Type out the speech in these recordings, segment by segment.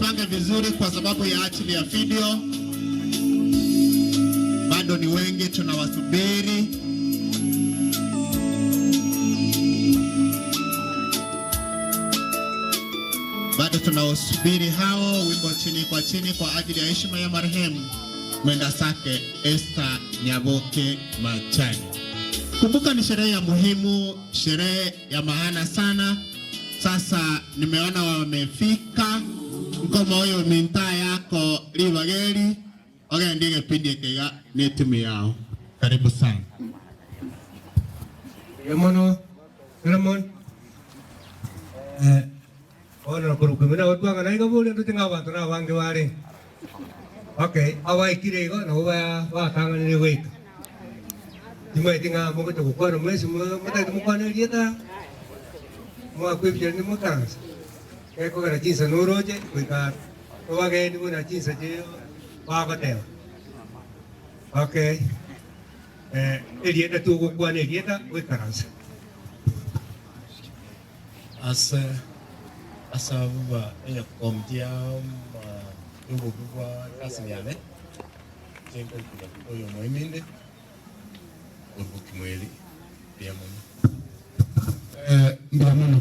Tujipange vizuri kwa sababu ya ajili ya video. Bado ni wengi tunawasubiri. Bado tunawasubiri hao, wimbo chini kwa chini kwa ajili ya heshima ya marehemu mwenda zake Esther Nyaboke Machani. Kumbuka ni sherehe ya muhimu, sherehe ya maana sana. Sasa nimeona wamefika nkoma oyo minta yako libageri ogendi gepindi ekiga ni timu yao. Karibu sana. Mbuya mono Solomon. Eh, bono korwa ime nabo twang'ana iga boria ndoche ng'a abanto nabange bare. Okay, abaikire igo nabo ba batang'anire goika. Timanyeti ng'a mogocha gokwana mwensi motagete mokwane erieta mwakwa ebichera nimokaranse. Gekogera chinsa noroche goika tobageni buna chinsa chi bagoteba. Okay, erieta togokwana erieta goikaransa. Ase ase abwo ba ekomiti ya y'obobe bwa cousin yane, inche nkorokigwa oyomoeminde korwa Kimweri, mbuya mono. Mbuya mono.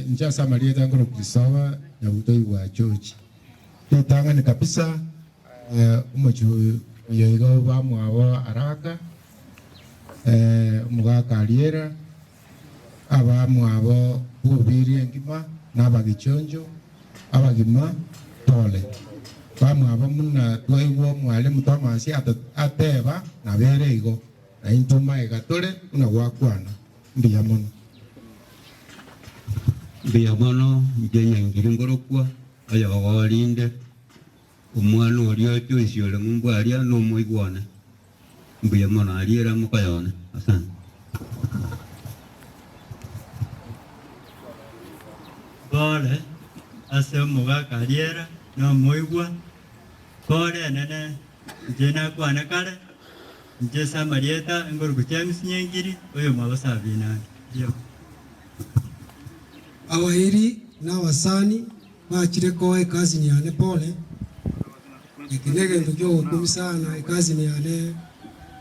Inche ase amarieta nkorokwa Christopher Nyabuto Igwa George. Ritang'ani kabisa omochie oyo iga bamwabo Araka, omogaka Ariera, abamwabo b'Obiri engima na abagechoncho abagima tore. Bamwabo buna twaigwa omwalimu Thomas ateba nabere igo, na intwe magega tore buna gwakwana. Mbuya mono. Mbuya mono inche nyangiri ngorokwa oyogoorinde, omwana oria Joyce ore ng'umbu aria nomoigwa one. Mbuya mono aria ere mokoyo one. Asante. Pole ase omogaka Ariera nomoigwa, pole enene inche nakwane kare, inche ase amarieta enkoruko James Nyengiri, oyomwabo Sabina ande. Mbuya mono. Abairi na abasani bachire koa ecousin yane pole, eke negento kiogokumia sana ecousin yane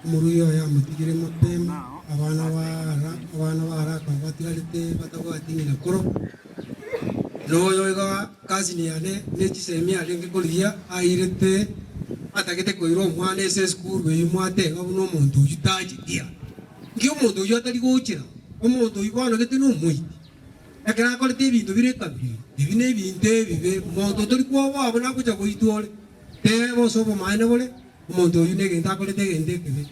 omorugi oye amotigire mapema, abana bara abana bara akaba batigarete batabwati ng'ina koro. Noyo iga cousin yane ne chisemi arenge korigia airete atagete koira omwana ase esukuru eyio mwateba buna omonto oyio tachitia. Nki omonto oyio atari gochera? Omonto oyio bono gete nomoiti. Ekero akorete ebinto bire ekabira, ebi nebinto ebibe, omonto otori kwoboa buna agocha goitwa ore, teba ase obomaene bore, omonto oyio negento akorete egento ekebe.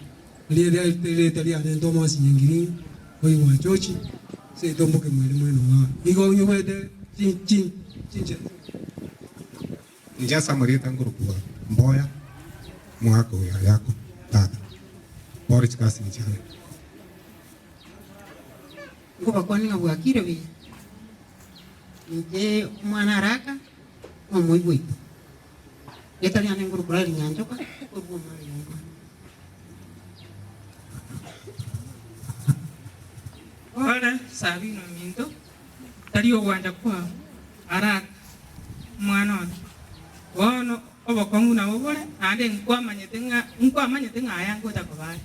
Riria erieta riane Thomas Nyangiri, oigwa George, seito mboke mweri mwene ogaa. Nigo onyigwete chin chin chinchera chionsi. Inche ase amarieta nkorokwa Mboya, omogaka oyo Yako, tata. Bono chikasi chiane. Nkobakwania ng'a bwakire buya, inche omwana araka nomoigwa oito. Erieta riane nkorokwa Raeli Nyanchoka, nkorwa omwana oyo. Ore Sabina ominto, tari ogwancha kwao, araka, omwana one. Bono obokong'u nabo bore, naende nkwamanyete ng'a nkwamanyete ng'a aya ngocha koba are.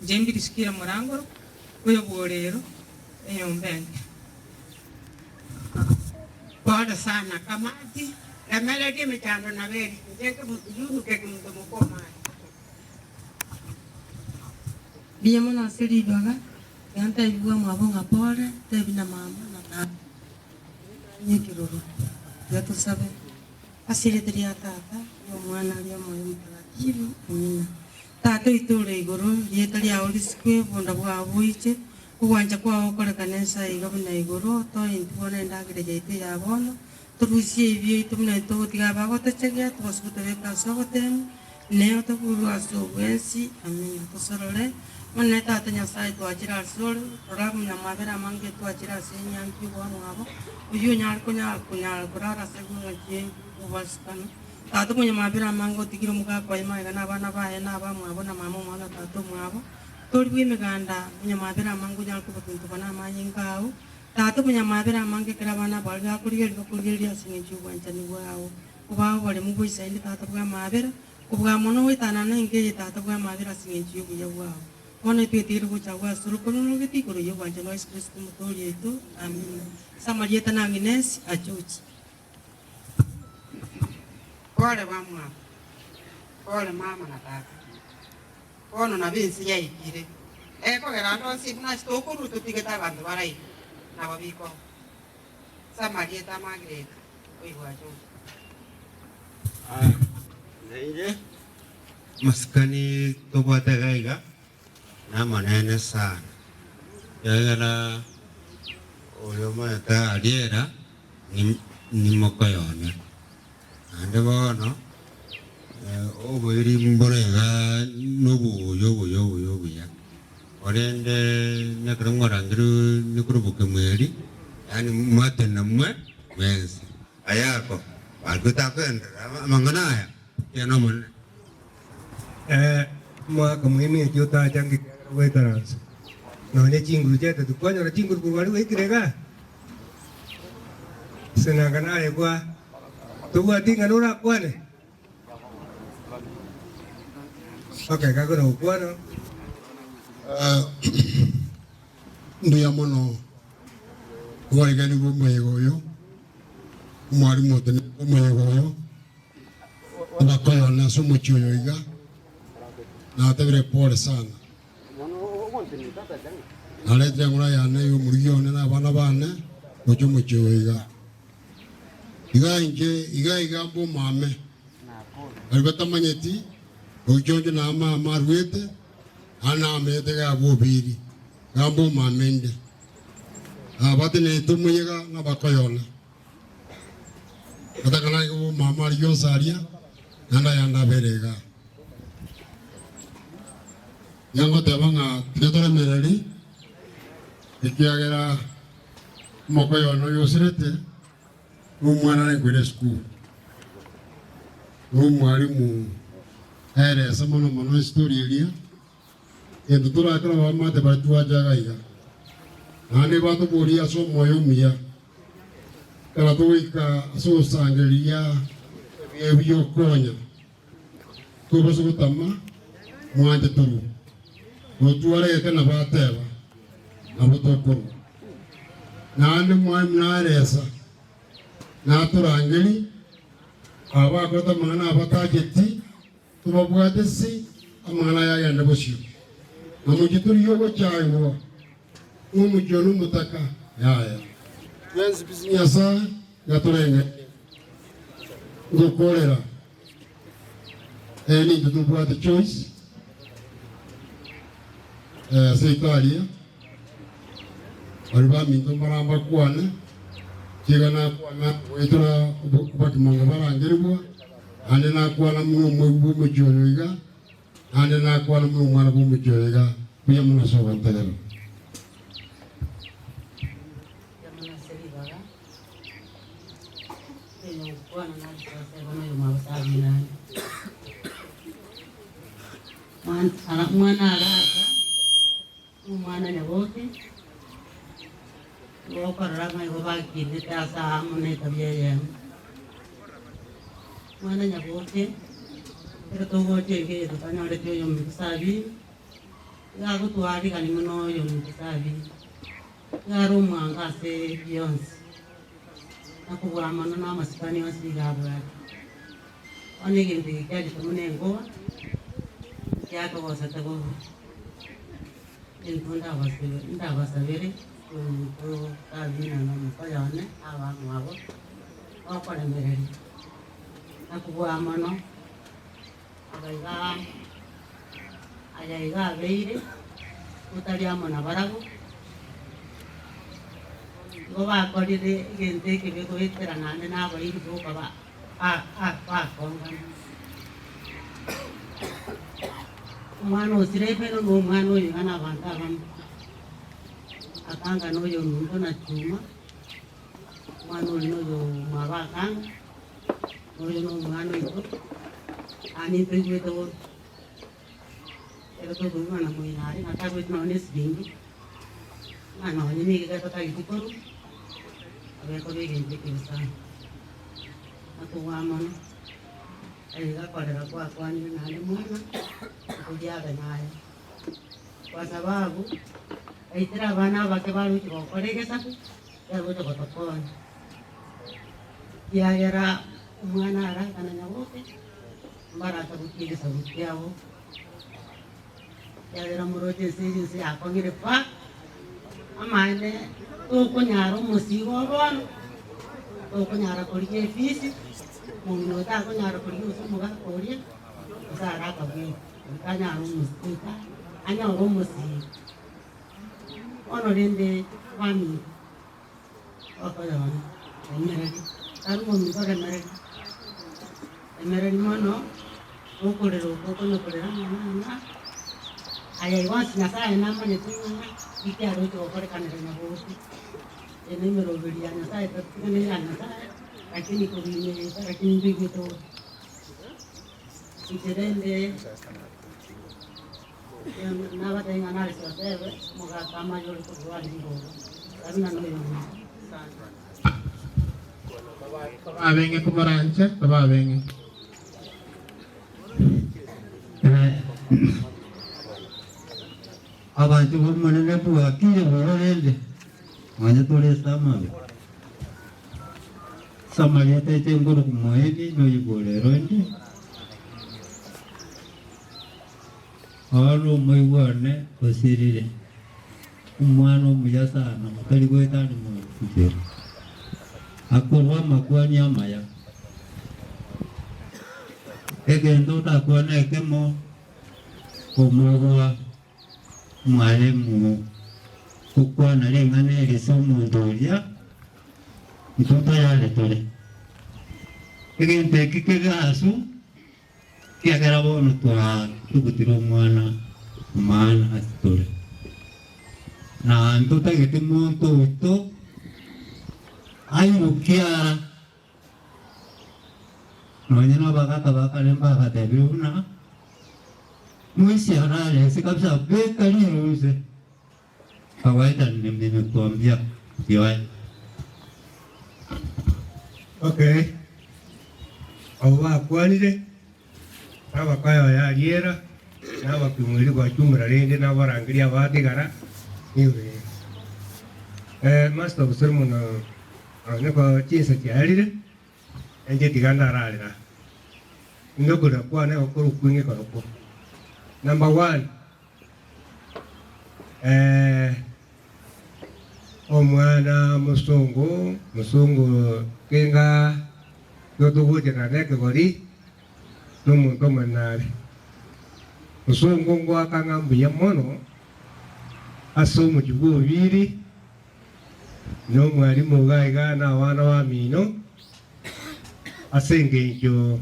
Inche mbirisikire morangoro oyo bw'orero enyomba enke. Pole sana kamati, remereria emechando nabo eri, inche yunuke kemunto mokomani. Mbuya mono ase ribaga, tiga ntebigwe mwabo ng'a pole, ntebi na mama na tata, naye ekeroro, tiga tosabe. Ase erieta ria Tata, ria Omwana, ria Omoyo Omotagatifu. Amina. Tata oito ore igoro, rieta riao risikwe, obonda bwao boiche, ogwancha kwao gokorekane ense aiga buna igoro, toe intwe bono endagera yaito ya bono, torusie ebibe biaito buna intwe togotiga abagotochegia, tobase gotobeka ase ogoteemwa, Ne otoburwe ase obwensi. Amina. Tosorore, Omonene Tata Nyasae, twachire asore, rora amanyamabera amange twachire ase enyangi y'obwamwabo, oyio onyare konyara konyara korara ase eng'encho y'obobasikano. Tata omonyamabera amange otigire omogaka oye magega na abana baye na abamwabo na mama omwabo na tata omwabo. Tori bw'emeganda, omonyamabera amange onyare kobatuntuka namanyinga ao. Tata omonyamabera amange ekero abana abaria bakorigereria bakorigereria ase eng'encho y'obwanchani bwao. Obaa oboremu boisaine Tata bw'amaabera, kobua mono goetanana enka eye Tata bw'amaabera ase engencho y'obuya bwao. Bono etweteire gocha agwo ase orokono rogete igoro y'obwanchani bwa Yeso Kristo Omotooria oito. Amina. Ase amarieta na Agnes Achochi. Pole bamwabo, pole mama na tata, bono nabo ense yaikire, ekogera ande onsi buna ase tokorwa totigete abanto baraigwe, nabo bikoba. Ase amarieta a Margaret oigwa Achochi. Nainche amasikani tobwate iga iga namanene sana, ekiagera oyo omanyete ariera nimokoyone. Naende bono oboiri mbore iga nobuya obuya obuya obuya, korende nekero mwarangerwe nekorwa kemweri, yaani mwatenena mwe mwensi. Ayako barabwo takoenderera amang'ana aya, ekiagera n'Omonene. Omwaka moimineti otacha ngekiagera goikaransa nonya chinguru chiaito tikwanyora chinguru korwa aria goikire igaa. Ase nanga naregwa tobwati ing'ana orakwane? Okay, gakona gokwana. Mbuya mono oboregani bw'omoyega oyo, omwalimu otenenete omoyega oyo, abakoyona ase omochie oyo iga, natebire pole sana. Naretire eng'ora yane y'omorigia one na abana bane gocha omochie oyo iga. Iga inche iga iga mbomame, baria batamanyeti, goicha onche namama aruete, Naende namanyete iga bw'obiiri, iga mbomame inde. Nabatenenete omoyega nabakoyona, Atakana iga bomama aria onsi aria, naende ayande abeire igaa. Nigo ngoteba ng'a tiga toremererie, ekiagera omokoyona oyo osirete, nomwana are nkoira esukuru, nomwalimu aerese mono mono estory eria, Gento torakore abamate baria twacha iga iga, naende batoborie ase omoyo omuya, ekero togoika ase ogosangereria ebiegwa bi'okonya, tobase gotama mwanche torue. Gotwara egeka nabo ateba, nabo tokorua. Naende mwalimu naeresa, natorangerie, aba bakorete amang'ana abatacheti, Tobabwate ase amang'ana aya agende bosio, na mochie torigie ogochaaywa ng'omochie one omotaka, yaya. Twensi pi Nyasae iga torengererie ngokorera, ee nintwe tobwate choice eh, seito aria baria baminto mbarambakwane, chiga nakwana goetera obokimongo barangerigwa. Naende nakwana buna omoigwa bw'omochie oyo iga, naende nakwana buna omwana bw'omochie oyo iga, mbuya mono ase ogontegerera. Mbuya mono ase ribaga ri'oyo ogokwana nagosoa bono oyo mwagosaria naende. Mwana ara- mwana araka, omwana nyaboke, Igo okorora ng'a igo bakinete ase aamo na etabia eyemo. Mwana nyaboke, ekero togocha enka eye totanyoreti oyominto Sabini, iga agotwarigani mono oyominto Sabini, iga are omwango ase bionsi, na kobua mono na amasikani onsi iga abwate. Bono egento eke kiarete buna engoba, kiatogosete bobe. Intwe ndabasabere omonto Sabina na omokoyo one abamwabo okoremereria na kobua mono abaiga aya iga abeire otari amo nabarabwo, igo bakorire egento ekebe goetera naende nabairi boka bakongana. Omwana o Silefeno na omwana o Yohana abanto abamo, Akanga na oyominto na Chuma, omwana oria noyo omwabo Akanga, na oyo nomwana oito, naende ntoigwete bobe. Ekero tokoigwana moino aria ng'a tagoeti nonye na esiringi, ng'a nonye na egeka totageti korwa, nabo ekoba egento ekebe sana. Akogwa mono, aiga korera gwakwanire naende mwana, okoria abe naye. Kwa sababu, aitire abana abake baroche gokora egesaku, yagocha gotokonya. Ekiagera omwana araka na nyaboke, mbaraka gochia egesaku kiabo. Ekiagera moroche ense eye ense yakong'ire pa, amaene tokonyara omosigo o bono, tokonyara korigia efisi, omong'ina oyo takonyara korigia gose omogaka oria, gose araka bweka, goika anyare omosi goika anyore omosigo. Bono rende baminto, okoyona remereria, tari omonto oremereria, remereria mono, okorera oko okonya korera ng'a ng'a ng'a, aya igo onsi Nyasaye namanyete ng'a ng'aki aroche gokorekanera nyaboke, eye na emeroberi ya Nyasaye tatiga ya Nyasaye, lakini korwa ime yaito lakini ntoigwete bobe. Inche rende nabatebia ng'a nare Sosebe, omogaka amaye ore korwa are riroba, Sabina noyominto. Asante. Tobabenge komoranche, tobabenge. Abanto b'Omonene bwakire buya rende, nonya tore ase amabe. Ase amarieta aito engoro moebi noigure ero inde. Bono omoigwa one osirire, omwana omuya sana otari goetania monto, akorwa amakwani amaya. Egento otakwane ekemo, omoigwa Mwalimu gokwana ring'ana eri ase omonto oria, intwe tayare tore. Egento eki kegasu, ekiagera bono twatugutire omwana omwana ase tore. Na ntotagete monto oito airokie ara, Nonya nabagaaka ba kare mbagatebire buna, Moise arare inse kabisa, beka riru inse. Kawaida nimekuambia yoe. Okay, abwo bakwanire, nabakoyoya ariera, nabapimweri gwachumura rende nabarangeria abatigara, nigo ere. Master of ceremony Nonya ko chinsa chiarire, inche tiga ndararera. Inde okorera kwane gokore okweng'e korokwo. Number one, omwana mosongo, mosongo kenga nigo togochera na ekegori, na omonto omonene are. Mosongo ngoaka ng'a mbuya mono ase omochie bwa Obiri. Nomwalimu iga iga na abana bamino, ase engencho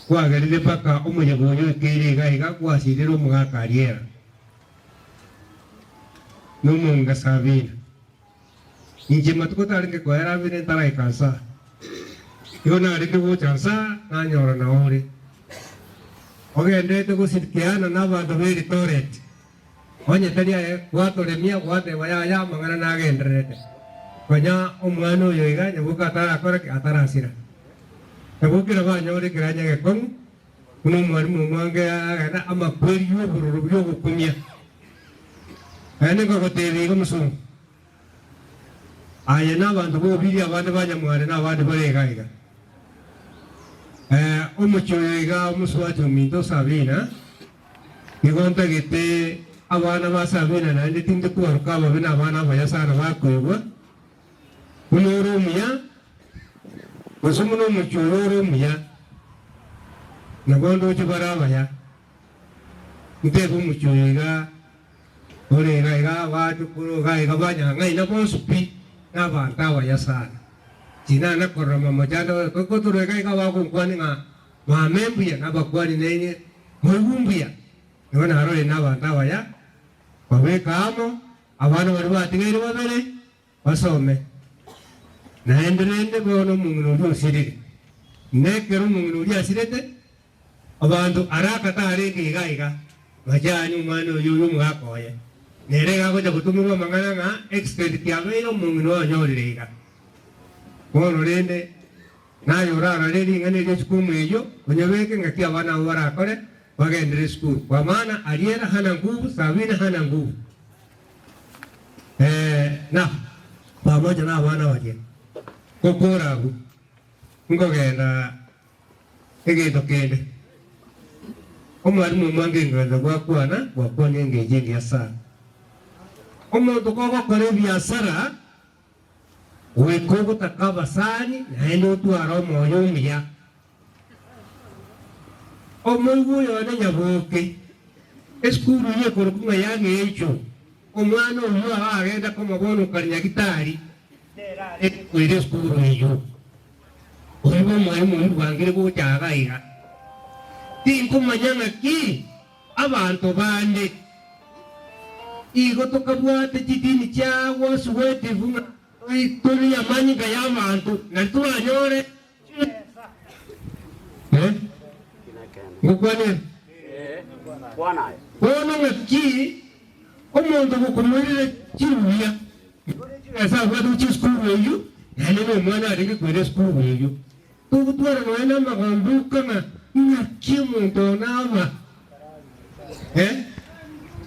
kwagerire mpaka omoyega oyo oikeire iga iga gwasirire omogaka Ariela, na omonga Sabina. Inche matuko tarenge koera abere ntaraika nsa, igo narenge gocha nsa nanyora nao ore, ogenderete gosirikiana nabanto b'Eldoret. Onye tari aye gwatoremia gwateba yaya amang'ana nagendererete, konya omwana oyo iga nyaboke atarakora ki? Atarasira. Nyaboke nabo anyore ekeranya egekong'u, buna omwalimu omwange agenda amakweri y'obororo bw'ogokumia. Naende nkogotebia iga omosongo, aye na abanto b'obiri abande ba Nyamware na abande bare iga iga. Omochie oyo iga omosubati ominto Sabina, Nigo ntagete abana ba Sabina naende tindi kobaruka ababe na abana abaya sana bakoigwa buna ore omuya, gose buna omochie oyo ore omuya, nabo ndoche bare abaya. Ntebe omochie oyo iga ore iga iga abachukuru iga iga banyang'aina bonsi pi, nabanto abaya sana. Tinana korora mamochando gotorwa iga iga bagonkwania ng'a Mama mbuya nabakwani nainwe, moigwe mbuya. Nigo narorire nabanto abaya, babeke amo abana baria batigaire babere basome. Naende rende bono omong'ina oria osirire. Nekero omong'ina oria asirete, abanto araka tarenge iga iga, Machani omwana oyio oyo omogaka oye, nere iga agocha gotomerwa amang'ana ng'a accident kiabeire omong'ina oyo onyorire iga. Bono rende. Naye orarore ring'ana eria esukuru eyio, onyebeke ng'aki abana abwo barakore, bagenderere esukuru. Kwa maana Ariela hana nguvu, Sabina hana nguvu. Eh, na pamoja nabana baria. Gokora abwo, nkogenda egento kende. Omwalimu omwange engencho gwakwana, gwakwana engencho engiya sana. Omonto kogokora ebiasara, Goika ogotaka abasani, naende otware omoyo omuya. Omoigwa oyo one nyaboke, esukuru eyio ekorokwa ng'a yang'encho, omwana oyio abe agenda koma bono okare nyagitari, nere arenge koira esukuru eyio. Oyio omwalimu oyio bwangire gocha iga iga. Tinkomanya ng'aki Abanto bande igo tokabwate chidini chia gosuete buna tori amanyinga y'abanto, na toranyore chibesa. Eh? Ngokwanere? Bono ng'aki omonto gokomoirera chiruya, igo ne chibesa abwate gochia esukuru eyio, naende nomwana arenge koira esukuru eyio. Togotwara nonya namagombo ng'a ing'aki omonto one aba. Eh,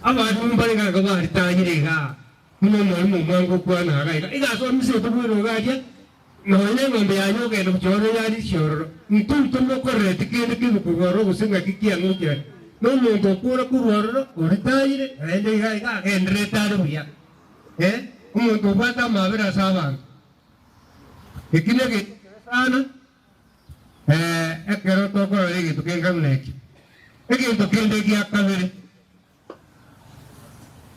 abarimu mbare iga iga baritanyire igaa, buna omwalimu omwango okwana iga iga, iga ase omisete bwera iga aria, nonya eng'ombe yaye ogenda gochia ororo yarisia ororo, intwe ntomokorereti kende kebe korwa ororo gose ng'aki kiang'okire. Na omonto okure korwa ororo, oritayire, naende iga iga agendererete are buya. Eh, omonto obwate amabera ase abanto. Eki negento kebe sana, ekero tokorora egento kenga buna eki. Egento kende gia kabere,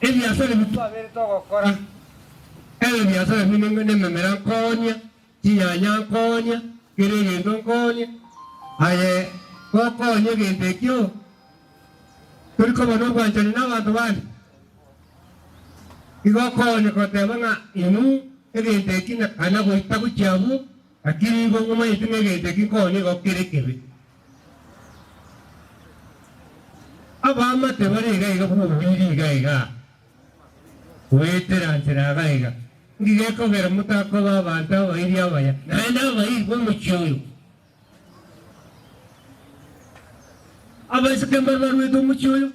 ebiasara ebi twabeire togokora, ebe ebiasara binde nememera nkoonia, chinyanya nkoonia, kera egento nkoonia, aye gokoonia egento ekio, tori koba nobwanchani nabanto bande. Igo okonya goteba ng'a inwe egento eki nakana goita gochia abwo, lakini nigo ng'omanyete ng'a egento eki nkonya igo kere ekebe. Abaamate bare iga iga bw'obobiri iga iga, goetera nchera iga iga, nki gekogera motakoba abanto abairi abaya, naende abairi b'omochie oyo? Abaiseke mbare barwete omochie oyo,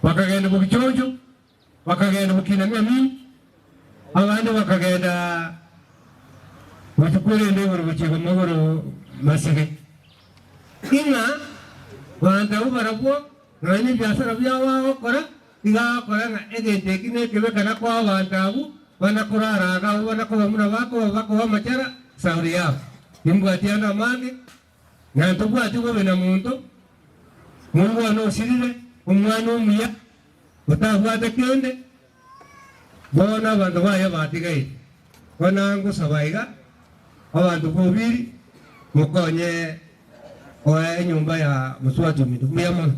Bakagenda bogichoncho, bakagenda bokinang'amini, abande bakagenda gochia kwerenda igoro gochia igoma igoro masige. Ing'a banto abwo barabwo nonya nebiasara biabo bagokora, iga agokora ng'a egento eki nekebe kana koa abanto abwo bana korara iga abwo bana koba buna bakoba bakoba amachara sauri yabo. Nimbwati ande amange. Na ntobwati bobe na monto, moigwane osirire, omwana omuya, otabwate kende, bono abanto baye batigaire. Bono ngosaba iga, abanto b'Obiri, mokonye koa enyomba ya mosubati ominto. Mbuya mono.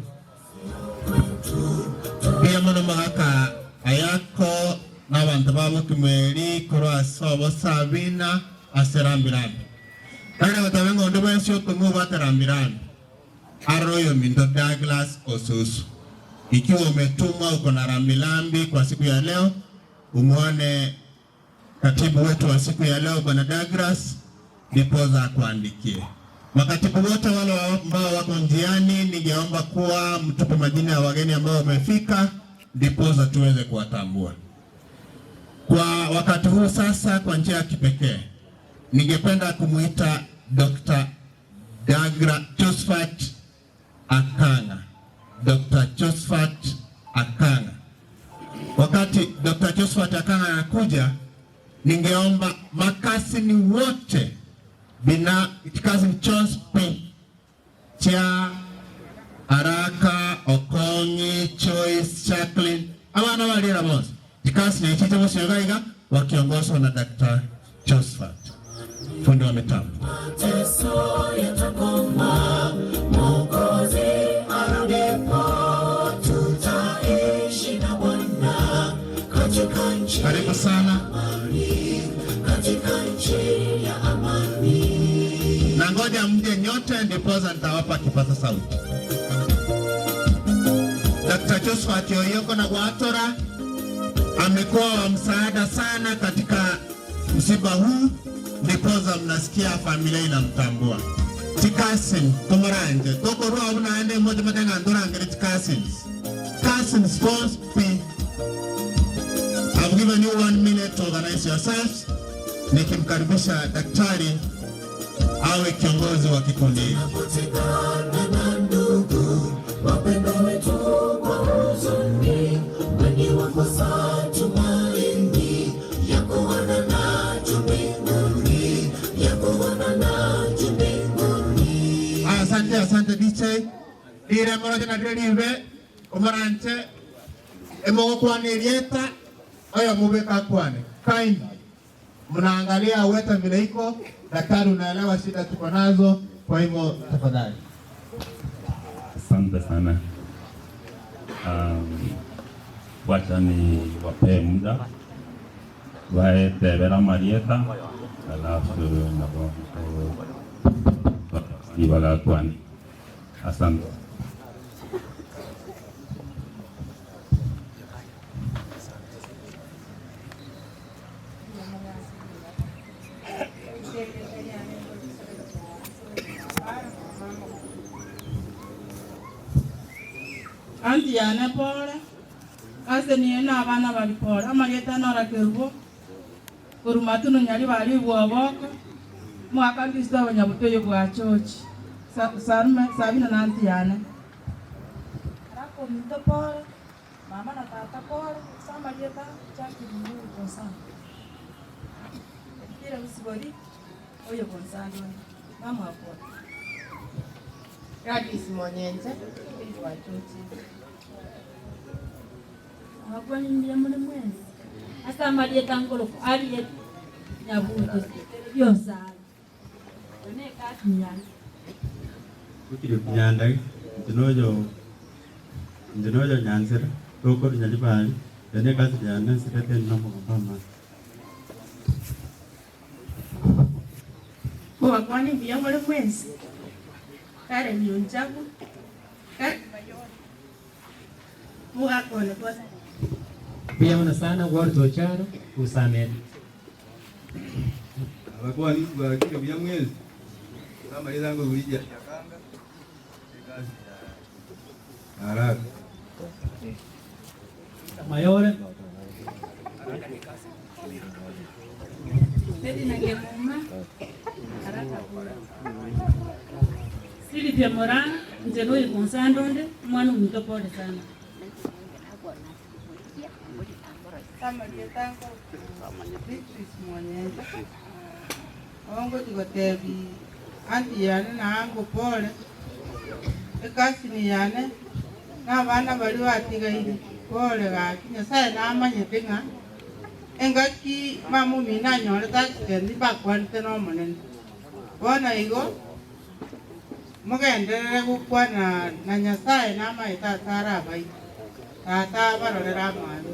Mbuya mono mogaka Ayako na abanto ba Bokimweri korwa ase Obosabina ase Rambi-Rambi. Tari goteba ng'a onde bwensi otomwa obwate rambi-rambi arore oyominto Douglas Osusu. Ikiwa umetumwa uko na rambirambi kwa siku ya leo, umuone katibu wetu wa siku ya leo Bwana Douglas ndiposa akuandikie. Makatibu wote wale ambao wako njiani, ningeomba kuwa mtupe majina ya wageni ambao wamefika, ndiposa tuweze kuwatambua. Kwa wakati huu sasa, kwa njia ya kipekee Ningependa kumuita Dr. Dagra Josephat Akanga. Dr. Josephat Akanga. Wakati Dr. Josephat Akanga anakuja, ningeomba makasini wote bina cousin Jones P Chia Araka Okong'i Choice Jacqueline abana bariera bonsi chikasi na chiche bosio iga iga wakiongozwa na Dr. Josephat fundi wa mitambo. Mateso yatakoma, Mwokozi arudipo, tutaishi na Bwana katika nchi Karibu sana. amani, katika nchi ya amani. Na ngoja mje nyote ndiposa nitawapa kipaza sauti. Dr. Josephat Oyoko na Gwatora amekuwa wa msaada sana katika msiba huu. Ndiposa mnasikia familia inamtambua. Chicousin tomoranche tokorwa abwo naende moche mote ng'a ntorangere chicousins. Cousins bonsi pi. I've given you one minute to organize yourselves. Nikimkaribisha daktari awe kiongozi wa kikundi hiki. Tunapotengana na ndugu wapendwa wetu kwa huzuni, wengi wakosa tumaini ya kuonana juu mbinguni, ya kuonana juu mbinguni. Asante, asante DJ. Rire moroche nario ribe omoranche emogokwana erieta oyo mobeka akwane. Kind. Mnaangalia weta vile iko, daktari unaelewa shida tuko nazo, kwa hivyo tafadhali. Asante sana. Wacha niwapee muda waetebera marieta alafu nabo ibagakwani. Asante. Aunty yane pore, ase niye na abana bari pore, amarieta nora Kerubo, korwa Matunu Nyaribari Bwoboko, omwaka Kristo abanyabuto oyo bwa chochi. Sa- Sarume Sabina na aunty yane. Araka ominto pore, mama na tata pore, ase amarieta Jacqueline Mburu Bonsana. Mpira bosibori, oyo Bonsana onde, mama pore. Gladys Monyenze, oyo bwa chochi. Abakwani mbuya more mwensi ase amarieta nkorokwa Harriet Nyabuto Biosari oyo ne ekasi yane. Philip Nyandagi, inche noyo inche noyo Nyansera, tokorwa Nyaribari, eye ne ekasi yane nsigaete na omogomba amaya. Mobakwane mbuya more mwensi, Karen Onchabu, Karen Mayolo, omogaka one bwose. Mbuya mono sana Walter Ocharo usamere. Abakwani bwakire buya mwezi amarira ngo burija yakanga ekasi ya haraka Mayore. Edina Kemuma, Araka Pore. Sylvia Morana, inche noyo Bonsana onde, omwana ominto pore sana. Amarieta nkorokwa Beatrice Monyenze, ongochi gotebi aunty yane na uncle pole, ekasini yane na abana baria batigaire pole gaki, Nyasaye namanyete ng'a engaki mama omino anyorete accident mbakwanete na omonene. Bono igo mogenderere gokwana na Nyasaye namaete ase arabaite, tata abarorere amabe.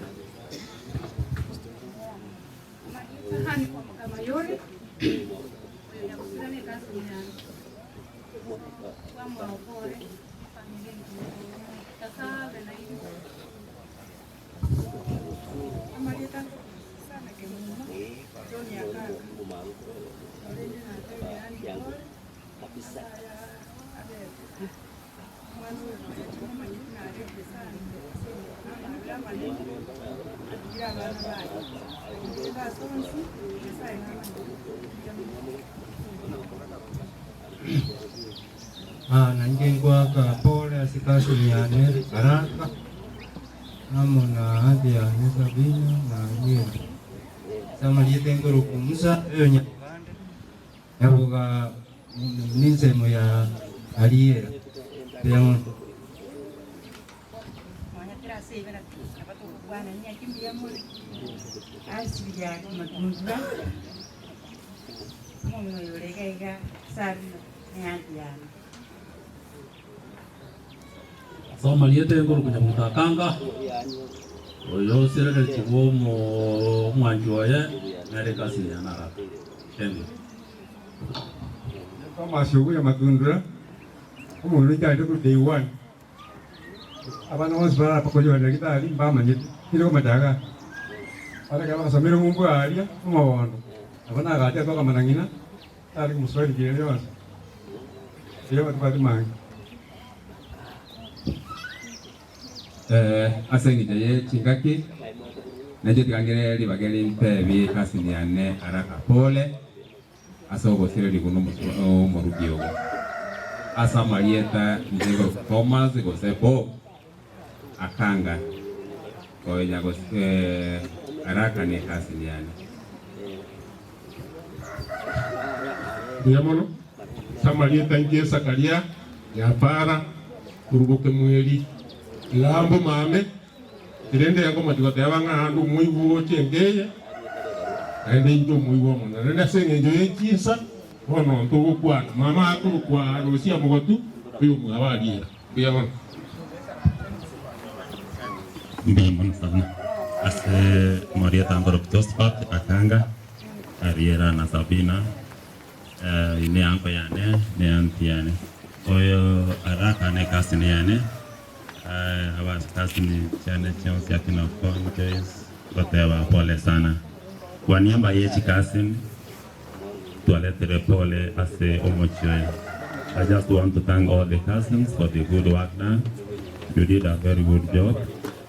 Hani kwa Mayore, oyo nyagusira ne ekasi yane. Bamwabo pore, familia Nyasaye na inwe. Amarieta sana Kemuma, John Yakaka. Orende natebia yani pore, asaya abete. Omwana oyo omanyete narete sana, amabere amanene, atigire abana baye. Agende ase onsi, Nyasaye namanyete. Ah, nainche nkoaka pole ase cousin yane Baraka amo na aunty yane Sabina na Ariel. Ase amarieta nkorokwa Musa oyo Nyabugande Nyaboga ninsemo ya Ariel. Mbuya mono. Mwanyatera ase ibe na nabo togokwana ng'aki mbuya more asibiri ake matundura omong'ina oyo ore iga iga Sabina ne aunty yane. Ase amarieta enkorokwa Nyabuto Akanga, oyo osereretie omo omwanchi oye nere ekasi eye narake. Thank you. Thomas Oguya Matundura, omonto oikarete korwa day one, abana bonsi barara mpaka nyagetari mbamanyete, tindi komanya igaa. Bono ekero bagasomire ng'umbu aria omogondo, Nabo nagacha tokamana ng'ina tari komoswahili kere rionsi, erio abatubati mange. Ase engencho ye chingaki, nainche tiga ngire ribaga eri ntebie cousin yane haraka pole ase ogosirerigwa nomorugi ogo. Ase amarieta inche nkorokwa Thomas gose Bob Akanga konya haraka ne cousin yane. Mbuya mono ase amarieta inche Zakaria Nyapara korwa Bokemweri, Igambo mame, erende nkomochia goteba ng'a ande omoigwa ogocha enka eye, naende inche omoigwa omonene. Rende ase engencho ye chinsa, bono ntogokwana. Mama akorokwa Rosia Mogotu, oyomwabo Ariera. Mbuya mono. Mbuya mono sana ase amarieta nkorokwa Josephat Akanga, Ariera na Sabina. Eyio ne uncle yane ne aunty yane. Oyo arakane cousin yane aba cousin chiane chionsi akina Okon Joyce goteba pole sana. Kwa niaba ye chicousin twaletere pole ase omochie oyo. I just want to thank all the cousins for the good work done. You did a very good job.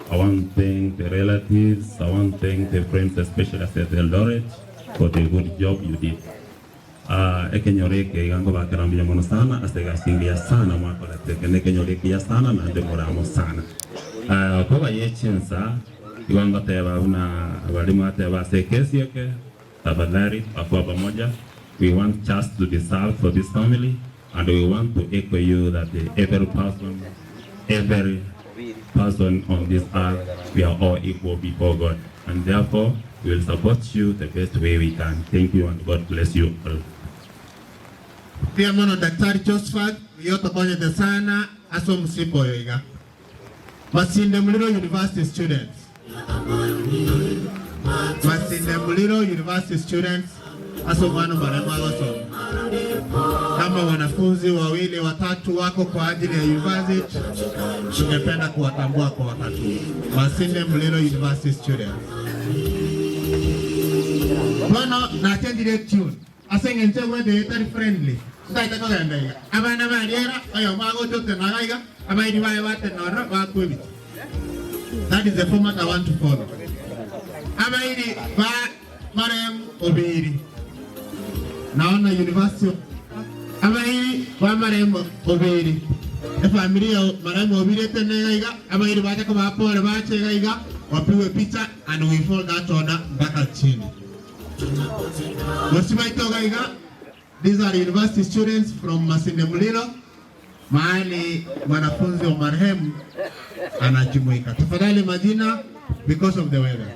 I want to thank the relatives, I want to thank the friends especially at Eldoret for the good job you did. Ah, ekenyoro eke iga nkobakera mbuya mono sana ase egasi engiya sana mwakorete. Eke nekenyoro ekiya sana naende more amo sana. Ah, okoba ye chinsa igo ngoteba buna baria mwateba ase ekesi eke, tafadhali tutakuwa pamoja. We want just to be served for this family and we want to echo you that every person, every person on this earth, we are all equal before God and therefore we will support you the best way we can. Thank you and God bless you all. Mbuya mono Daktari Josphat, buya otokonyete sana ase omosiko oyo iga. Masinde Muliro University students. Masinde Muliro University students ase omwana omoremu agosoma. Kama wanafunzi wawili watatu wako kwa ajili ya university, tungependa kuwatambua kwa wakati huu. Masinde Muliro University students. Bono nachenjirie tune ase eng'encho egwete eye etari friendly ntaete kogenda iga. Abana bariera oyomo agocha otenaga iga abairi baye batena ororo bakwa ebicha. That is the format I want to follow. Abairi ba marehemu Obiri naona University of Abairi ba marehemu Obiri efamiri ya marehemu Obiri etene iga iga abairi bache kobaa pole bache iga iga wapigwe picha and we follow that order mpaka chini. Gose baito iga iga these are university students from Masinde Muliro mahali mwanafunzi wa marehemu anajumuika. Tafadhali majina because of the weather.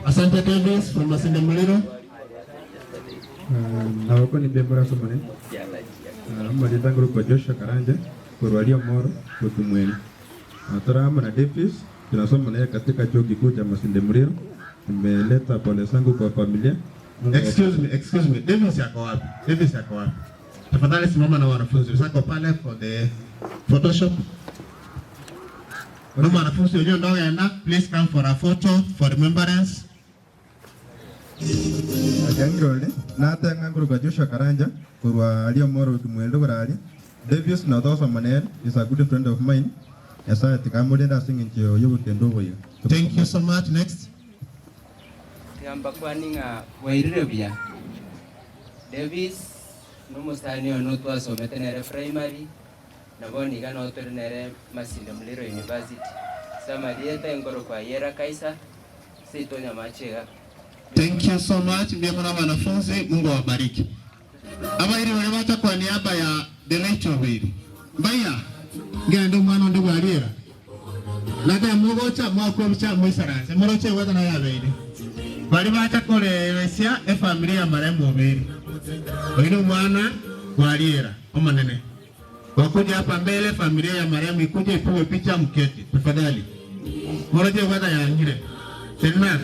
Asante Davis from Masinde Muliro. Naboko ni Deborah Somone, omoreta ngorokwa Joshua Karanja korwa Riomoro Botumweri. Tore amo na Davis tunasoma naye katika chuo kikuu cha Masinde Muliro. Nimeleta pole zangu kwa familia. Mungu Excuse me, excuse me. Davis yako wapi? Davis yako wapi? Tafadhali simama na wanafunzi wenzako pale for the Photoshop. Okay. Wanafunzi wenyewe ndio waenda, please come for a photo for remembrance. Akangirore, nateng'a nkorokwa Joshua Karanja, korwa aria omorwoti mweri rogoro aria, Davies na togosoma nere, is a good friend of mine, Nyasaye tiga amorende ase engencho y'obokendu obo iga. Thank you so much. Next. Tiga mbakwanie ng'a bwairire buya. Davis nomosani one otwasomete nere primary, na bono iga noo tore nere Masinde Muliro University. Ase amarieta enkorokwa Ayera Kaiser, Seito Nyamache iga. Thank you so much mbuya mono abanafunzi Mungu awabariki. Abairi baria bacha kwa niaba ya the late Obiri. Mbaiya ngende omwana onde bwariera. Nateba mogocha mwakwa ebicha moisaranse moroche egweta naye abeire. Baria bacha koreresia efamiri ya marehemu Obiri. Oyo nomwana bwariera omonene. Wakuja hapa mbele familia ya marehemu ikuje ipigwe picha mketi tafadhali. Moroche egweta yangire. Tenena.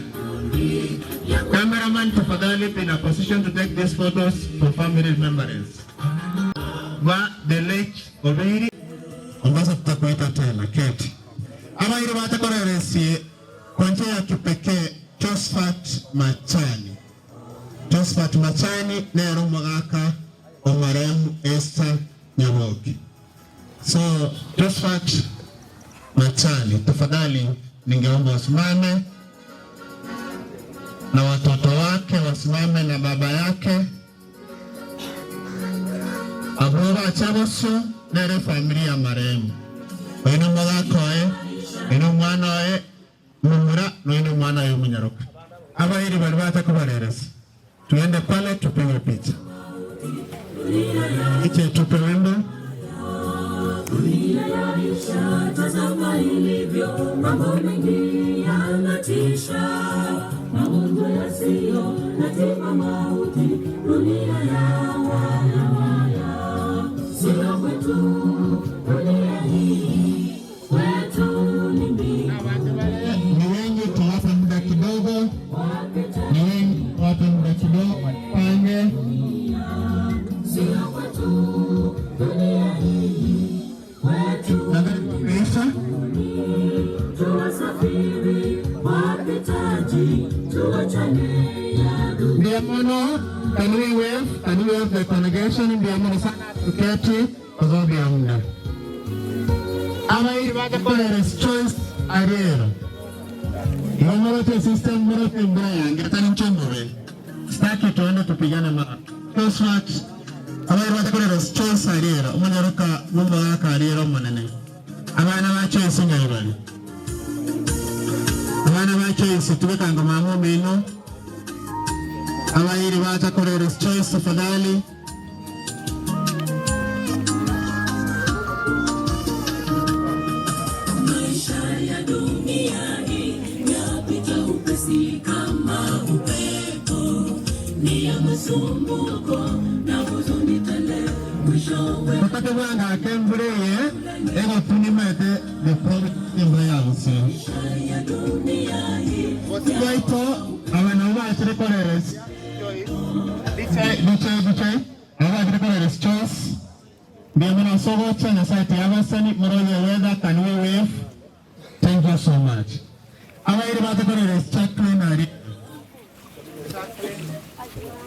Cameraman tafadhali be in a position to take these photos for family remembrance. ba the late Obiri. Ongoza tutakuita tena, keti. Abairi bacha koreresie kwa njia ya kipekee Josephat Machani. Josephat Machani nere omogaka o marehemu Esther Nyaboke. So Josephat Machani, tafadhali ningeomba usimame na watoto wake wasimame na baba yake abwo bacha bosio nere familia ya marehemu oyo nomogaka oye oyo nomwana oye mumura noyo nomwana oye omonyaroka abairi bari bacha kobareresa tuende pale tupige picha iche tupe wimbo Dunia yaisha, tazama ilivyo, mambo mengi yanatisha, magonjwa yasiyo na tiba, mauti, dunia ya waya waya, sio kwetu dunia hii, kwetu ni mbinguni. Ni wengi, tuwape muda kidogo, ni wengi, tuwape muda kidogo wajipange. Sio kwetu dunia hii, kwetu tuwasafiri wapitaji, tuwachane ya dunia. Ndiamono, can we wave? Can we wave the congregation? Ndiamono sana tuketi kwa sababu ya muda. Abairi baje koleresi Choice Ariel. Yomorote system morote mbaya ngiritani mchomore. Sitaki tuende tupigane mara. Josephat abairi baje koleresi Choice Ariel. Omunyaruka mumugaka Ariel omunene. Abana ba Choice nyaibali. Abana ba Choice tubekanga mama omino. Abairi bacha koleresi Choice tafadhali. Maisha ya dunia hii yapita upesi kama upepo, ni ya masumbuko na huzuni tele, mwishowe Wakati bwanga akembuleye egotunimete the problem ya gusira. ya dunia hii Waito abana bachire koleresi. Diche diche abo bachire koleresi Choice. Ndiamono sogocha nyasaye tiyabasani moroje weather can we wave? Thank you so much. Abairi bache koleresi Jacqueline Ariel.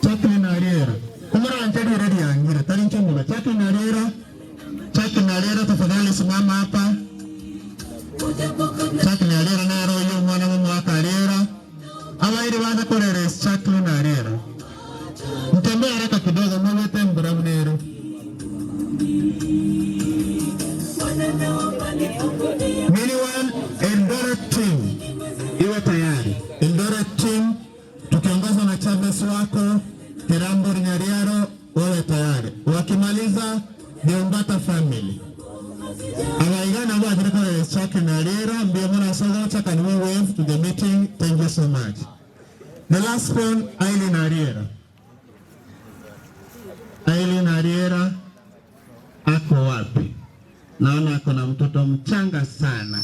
Jacqueline Ariel. Kumuranje rire ryangire tari nchomura Jacqueline Ariel. Jacqueline Ariel tafadhali simama hapa. Jacqueline Ariel nero uyu mwana w'umwaka Ariel. Abairi baza koreresa Jacqueline Ariel. Mtembee haraka kidogo mwete mbura mnero. Meanwhile, Eldoret team iwe tayari. Eldoret team tukiongozwa na Chavez wako Kirambo Nyariaro wawe tayari. Wakimaliza the family. Abaigana abo atireko Jacqueline Ariel mbio mwana sogocha can we wave to the meeting? Thank you so much. The last one, Eileen Ariera. Eileen Ariera ako wapi? Naona ako na mtoto mchanga sana.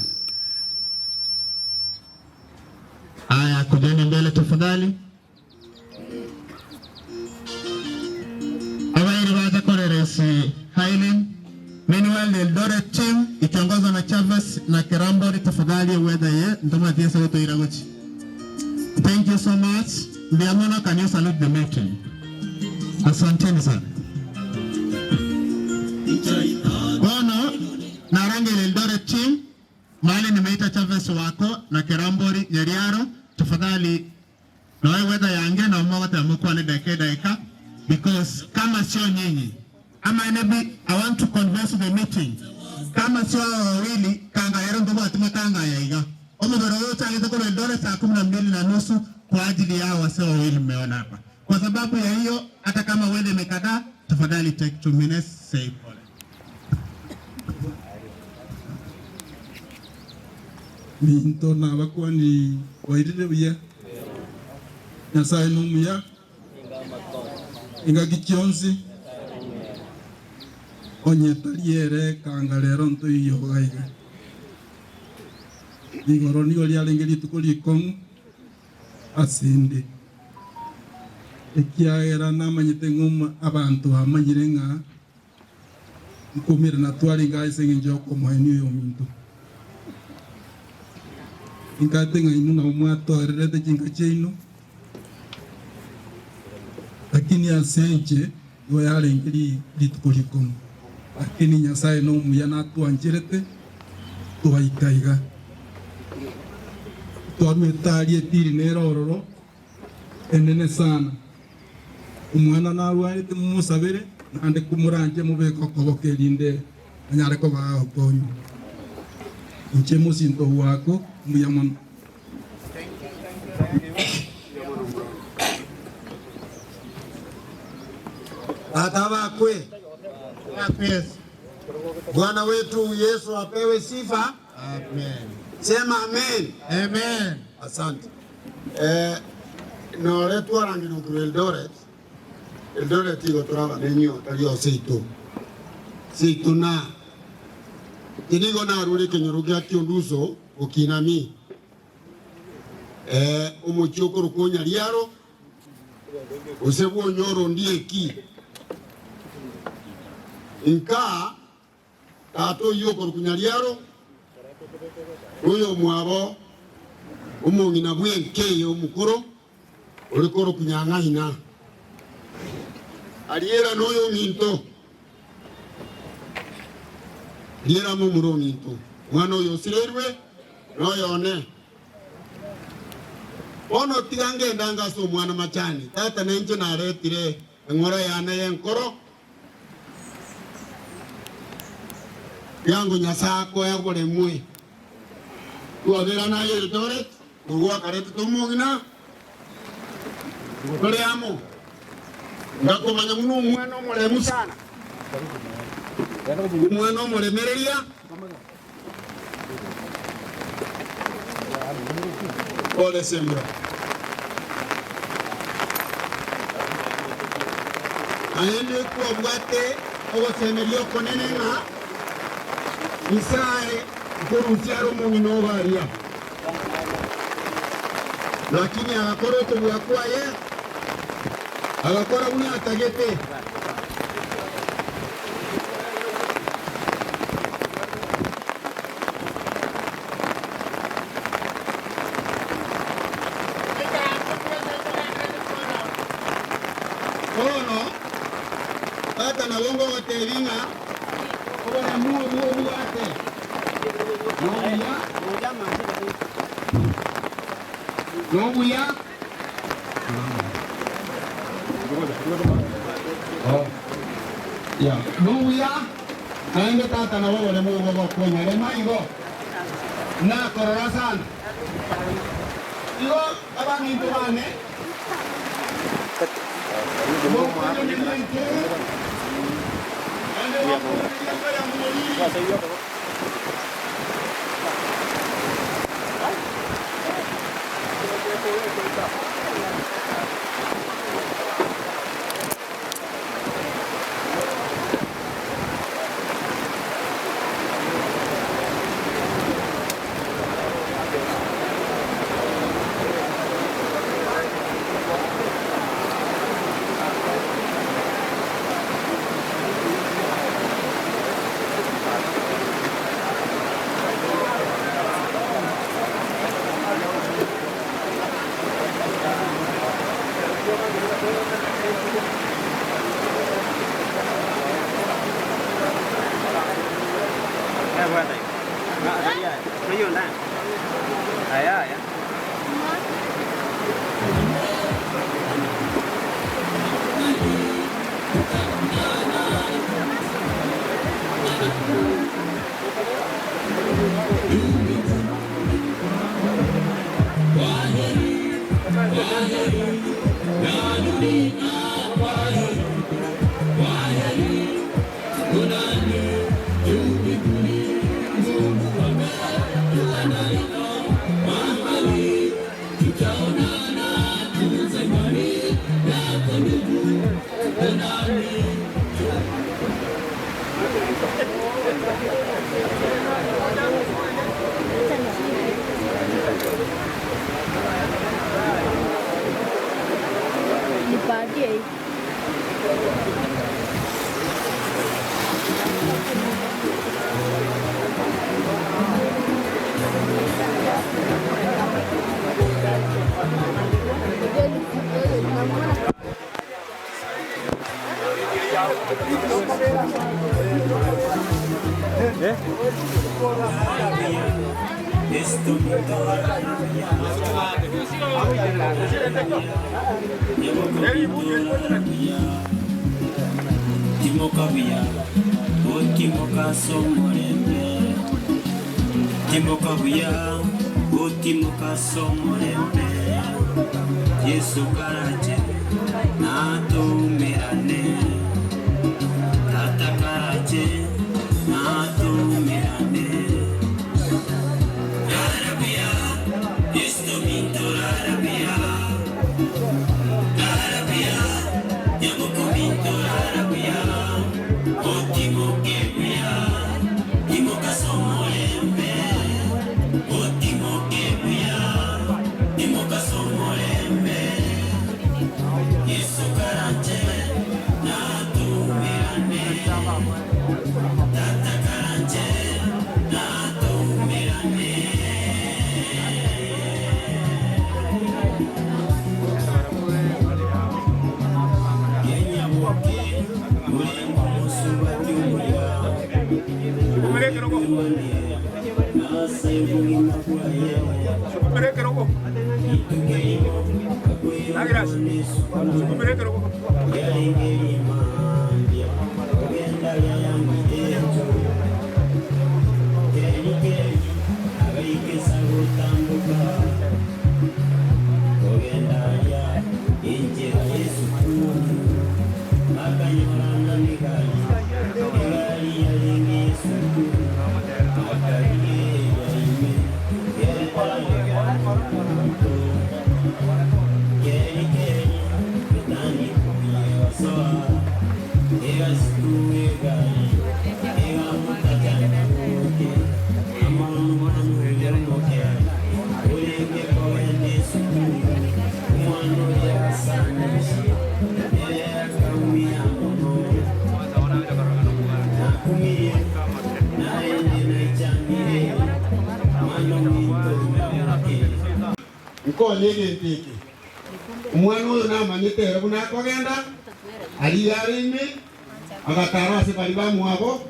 Aya, kujeni mbele tafadhali. Abairi baza koreresi Hailen. Meanwhile, the Eldoret team ikiongozwa na Chavez na Kerambori, tafadhali weather ye ndoma tiesa woto iragochi. Thank you so much. Ndiamono, can you salute the meeting? Asanteni sana. Bono na rangi ya Eldoret team mahali nimeita Chavez wako na Kerambori Nyeriaro, tafadhali na wewe weather yange na umogote amukwane dakika dakika because kama sio nyinyi ama maybe I want to converse the meeting kama sio hao wawili kanga yero ndogo atima kanga yaiga omugoro yote angeza kwa Eldoret saa 12:30 kwa ajili yao wasio wawili mmeona hapa. Kwa sababu ya hiyo, hata kama wewe imekataa, tafadhali take 2 minutes, say pole. Minto nabakwani wairire buya nyasaye nomuya ingaki chionsi onye tari ere kanga rero ntoiyoga iga igoro nigo riarenge rituko rikong'u asinde ekiagera namanyete ng'uma abanto bamanyire ng'a Nkomirana twarenge ase engencho y'okomoenia oyominto. Inkate ng'a inwe nabo mwatoererete chinka chiaino, lakini ase inche nigo yarenge rituko rikong'u. Lakini Nyasae nomuya natwancherete togaika iga. Twaruete aria etiri nere ororo enene sana. Omwana narwarete momosabere, naende komoranche mobeke okoboko erinde anyare koba agokonywa. Inche mosinto bwako mbuya mono. Tata bakwe. Bwana wetu Yesu apewe sifa. Amen. Sema amen. Amen. Asante. Eh, nore twarangire okorwa Eldoret, Eldoret igo toraba nenyota riose ito. Seito na tinigo narure ekenyoro gia Kionduso gokinami. Eh, omochie okorokwa Onyariaro gose bwonyoro Ondieki. Inka Tata oyio okorokwa Nyariaro, noyomwabo omong'ina bw'enka eye omokoro ore korokwa Nyang'aina. Ariera noyominto, Ariera momura ominto, omwana oyo osireirwe noyone. Bono tiga ngende ange ase omwana machani, tata nainche naretire eng'ora yane y'enkoro. Bwango Nyasae akoe oboremwe. Twabera naye Eldoret, korwa akaretete omong'ina, tore amo. Ngakomanya buna omwana omoremu sana, omwana omoremereria. Pole Sembra. Naende kwabwate ogosemeria okonene ng'a Nyasae nkorusia are omong'ina obo aria. Lakini agakora okobua kwaye, agakora buna atagete. Bono tata nabo ngogoteebia ng'a oboremu obwo obwate nobuya, nobuya. Nobuya, naende tata nabo oboremu obwo bokonya. Rema igo, nakorora sana. Igo abaminto bane, mokonyemeria inche, naende mokonyemeria nkoyamoriri. Nipatie hii. Timoka buya, otimoka ase omorembe. Timoka buya, otimoka ase omorembe. Yeso karache, natoumerane. Tata karache, natoumerane. Rara buya, Yeso minto rara buya. Rara buya, Nyaboku minto rara buya. Otimoke buya, timoka ase omorembe. Otimoke buya, timoka ase omorembe. Yeso karanche, natoumerane. Tata karanche, natoumerane. Kenyaboke, orenge omosubati omuya, oyoirwanie nase obogima bwaye. Rituko erimo akoirana esukuru, riarenge rimambia, kogenda riayamwete. Keri keri agaikesa gotamboka, kogenda aria enchera y'esukuru, bakanyorana negari, egari yarenge y'esukuru, akarigereria ime, getare Keri keri etandiko yegosoa, egasukuru egari, egamotacha nyaboke, amo nomwana omoke, orenge kogenda esukuru, omwana oria agasanisha, ere akaumia mono. Nakumirie, naende naichandire, mwana ominto nyaboke. Nkonye egento eke. Omwana oyo namanyete ere buna akogenda aria are ime, agatara ase baria bamwabo,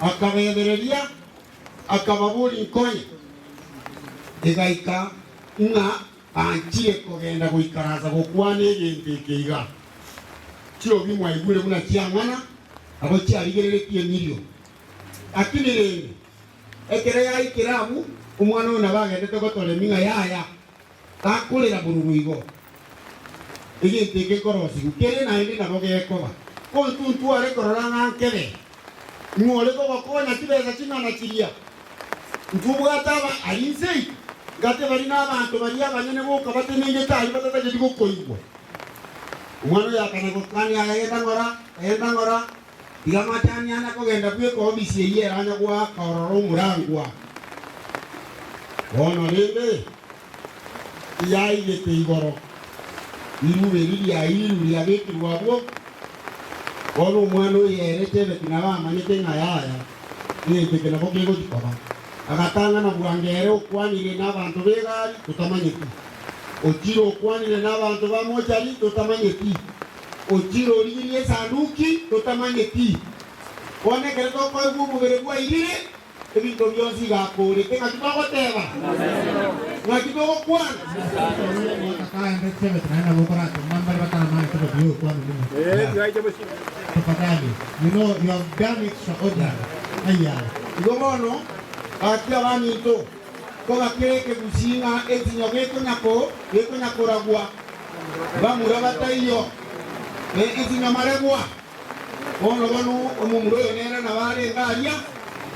akabebereria, akababoria, Nkonye. Egaika ng'a anchire kogenda goikaransa gokwana egento eke iga. Chirobi mwaigure buna chiang'ana, nabo chiarigereretie emirio. Lakini rende Ekero yaikire abwo, omwana oyo nabo agendete gotoremia ng'a yaya, takorera bororo igo. Egento eke nkorosigwa kere naende nabo gekoba. Ko intwe ntware korora ng'a nkebe, ng'o ore kogokonya chibesa ching'ana chiria? Ntobwate aba aria inse eye, ngate baria nabanto baria abanyene boka batenengete aria batatageti gokoigwa. Omwana oyo akana gokania agenda ng'ora, agenda ng'ora, Tiga amachani ane akogenda bweka obisi eyio eranya goaka ororo omorangwa. Bono rende tiyaigete igoro, riruba eri riairirwe riabekirwe abwo. Bono omwana oyo ere Chebeti nabo amanyete ng'a yaya, egento eke nabo kegochia koba. Agatang'ana bwango ere okwanire nabanto b'egari totamanyeti, ochire okwanire nabanto ba mochari totamanyeti. Ochire origirie esanduki totamanyeti. Bono ekero tokoegwa omobere bwairire, ebinto bionsi iga akoorete. Ng'aki togoteba? Ng'aki togokwana? Igo bono, gaki abaminto, kobakera ekegusii ng'a etinyo gekonya-koragwa. Bamura bataiyo, ne esinyamaremwa. Bono bono omomura oyo nere nabo arenge aria,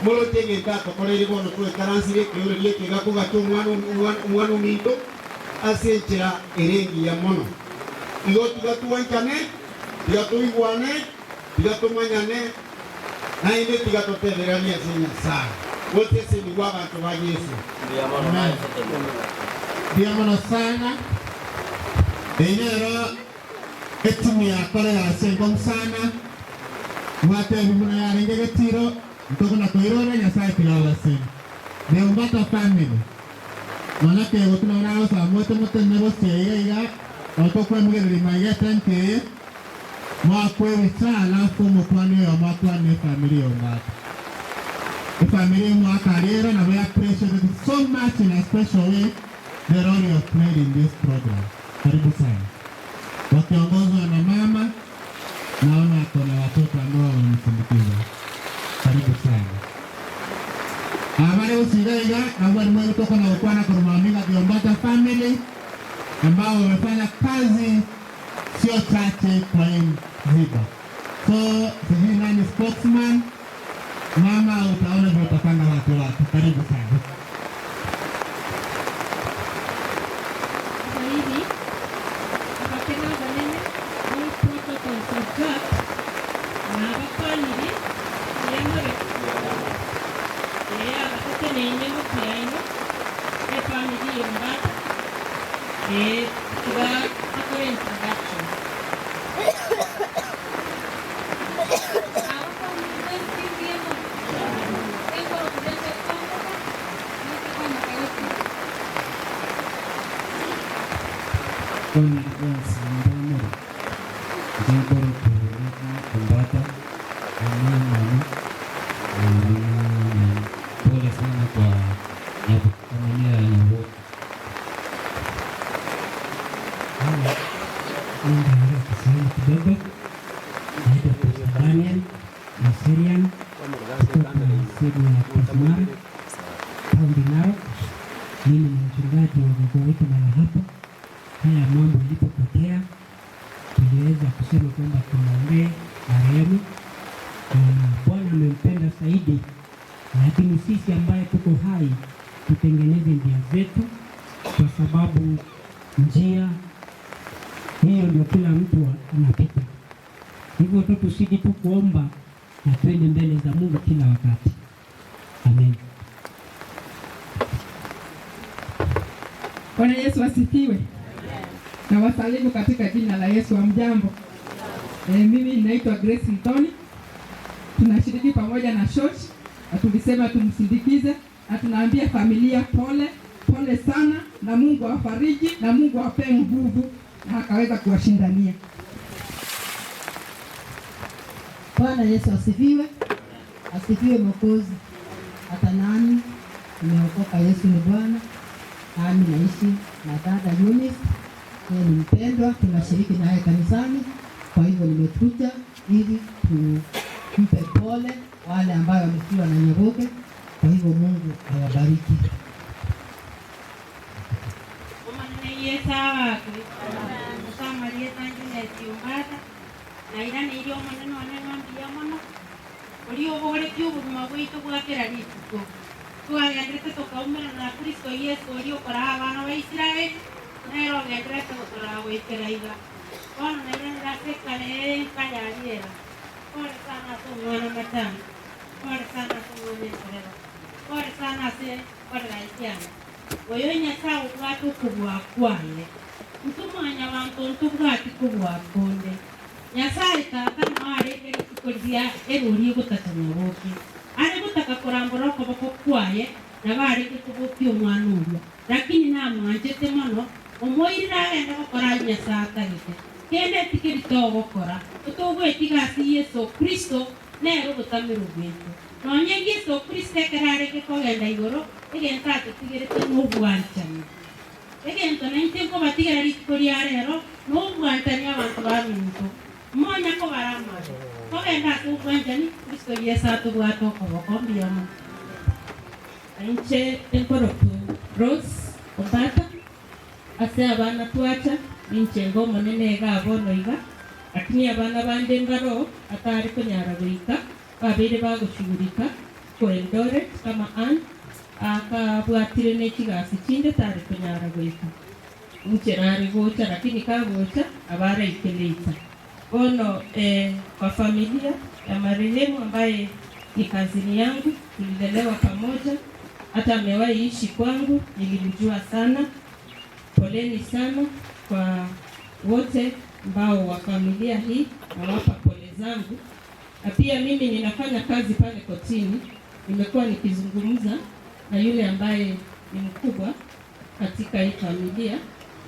moroche egento atokoreire bono twaikaransire ekeoreria eke gakogacha omwana ominto ase enchera ere engiya mono. Igo tiga twanchane, tiga toigwane, tiga tomanyane, naende tiga toteberanie ase Nyasae, gosesenigwa abanto ba Yeso. Amen. Mbuya mono sana. Eye nero etimu yakora egasi enkong'u sana. Mwatebi buna yarenge getiro, ntokona koirora Nyasae tiga abasemi. The Ombata family. Nonya kegotu nabo nagosaba moche motenene bosio iga iga, nabo tokwemugereria maiga etent eye. Moakwe ebicha alafu omokwani oyomo akwane efamiri ya Ombata. Efamiri y'omwaka rero nabo ya appreciated so much in a special way the role you have played in this program. Karibu sana. Wakiongozwa na mama, naona ako na watoto ambao wamemsindikiza. Karibu sana. Abare gose iga iga nabwo barimo tokona gokwana korwa Mamiga the Ombata family ambao wamefanya kazi sio chache kwa hii msiba. So sijui nani spokesman, mama, utaona vile utapanga watu wako. Karibu sana. Sasa hivi abakene abanene all protocols observed na abakwanire mbuya more ee abateteneine mokiaino efamily yombata ee tiga akore introduction. Ndamura njenkoro kumbata mama mama, pole sana kwa familia ya Nyaboke. Haya, mimi nitaongea Kiswahili kidogo. Naitwa Pastor Daniel Naserian kutoka sehemu ya Kismara, kaunti Narok. Mimi ni mchungaji wa mkoa wetu mahala hapa. Haya mambo yalipotokea, tuliweza kusema kwamba tumwombee marehemu, na Bwana amempenda zaidi, lakini sisi ambaye tuko hai tutengeneze njia zetu, kwa sababu njia hiyo ndio kila mtu anapita. Hivyo tu tusidi tu kuomba na twende mbele za Mungu kila wakati. Amen. Bwana Yesu asifiwe. Na wasalimu katika jina la Yesu. Hamjambo? Mimi naitwa Grace Mtoni. Tunashiriki pamoja na Shosh na tulisema tumsindikize na tunaambia familia pole pole sana, na Mungu awafariji na Mungu awapee nguvu na akaweza kuwashindania. Bwana Yesu asifiwe. Asifiwe Mwokozi. Hata nami nimeokoka, Yesu ni Bwana. Nami naishi na dada Eunice, yeye ni mpendwa, tunashiriki naye kanisani. Kwa hivyo nimekuja ili tumpe pole wale ambao wamefiwa na Nyaboke. Kwa hivyo Mungu awabariki. Omanene Yesu awakwe osamarie tanjuneti ombata na iraneire omonene one ng'a mbuya mono oria obogoretie obogima bwaito bwa kera rituko twagenderete tokaumera na Kristo Yesu oria okoraa abana ba Israeli nere ogenderete gotoraa goikera iga bono nairanera ase ekare nkayariera pole sana ase omwana matano pole sana ase omwana enserero pole sana ase korera etiana oyo Nyasaye obwate okobua kwaye ntumwanya bantu ntobwati kobua konde Nyasaye tata nao arenge rituko ria erori egotaka Nyaboke are gotaka korambora okoboko kwaye nabo arenge kobokia omwana oria lakini namwanchete mono omoirire agende gokora Nyasaye atagete kende tikeri togokora otogwetiga ase Yesu Kristo nere obotamero bwaito nonye Yesu Kristo ekero arenge kogenda igoro egento atotigerete nobwanchani egento nainche nkobatigera rituko ria rero nobwanchani abanto baminto monya kobara amabe togenda ase obwanchani Kristo Yesu atobwate okoboko mbuya mono. Inche enkoroku Rose Ombata ase abana twacha ninche iga omonene iga bono iga lakini abana bande mbaro atari konyara goika babeire bagoshughulika ko Eldoret kama Ann akabwatire ne chigasi chinde tari konyara goika inche nare gocha lakini kagocha abaraikeleita bono kwa familia ya marehemu ambaye ni kazini yangu, tulilelewa pamoja, hata amewahi ishi kwangu, nilimjua sana. Poleni sana kwa wote ambao wa familia hii, nawapa pole zangu. Na pia mimi ninafanya kazi pale kotini, nimekuwa nikizungumza na yule ambaye ni mkubwa katika hii familia,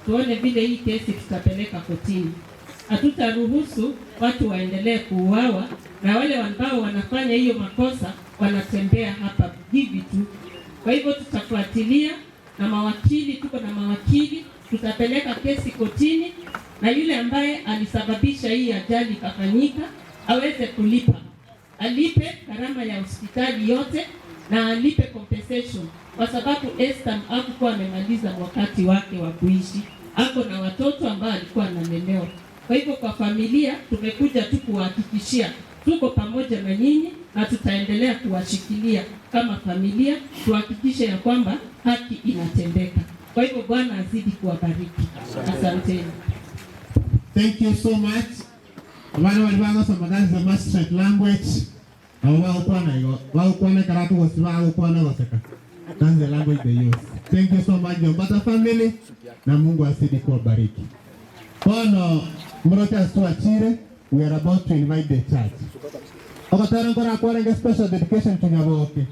tuone vile hii kesi tutapeleka kotini. Hatutaruhusu watu waendelee kuuawa na wale ambao wanafanya hiyo makosa wanatembea hapa hivi tu. Kwa hivyo tutafuatilia na mawakili, tuko na mawakili, tutapeleka kesi kotini na yule ambaye alisababisha hii ajali ikafanyika aweze kulipa, alipe gharama ya hospitali yote na alipe compensation, kwa sababu Esther hakuwa amemaliza wakati wake wa kuishi, ako na watoto ambao alikuwa analelewa. Kwa hivyo kwa familia tumekuja tu kuwahakikishia tuko pamoja na nyinyi na tutaendelea kuwashikilia kama familia, tuhakikishe ya kwamba haki inatendeka. Kwa hivyo Bwana azidi kuwabariki. Asanteni. Thank you so much. Abana bari bagosoma that's the master language. Abo bagokwana igo bagokwana ekero atogosiba bagokwana goseka. That's the language they use. Thank you so much Jombata family na Mungu azidi kuwabariki. Bono moroke ase we are about to invite the church. Ogotera nkora kwarenge special dedication to Nyaboke.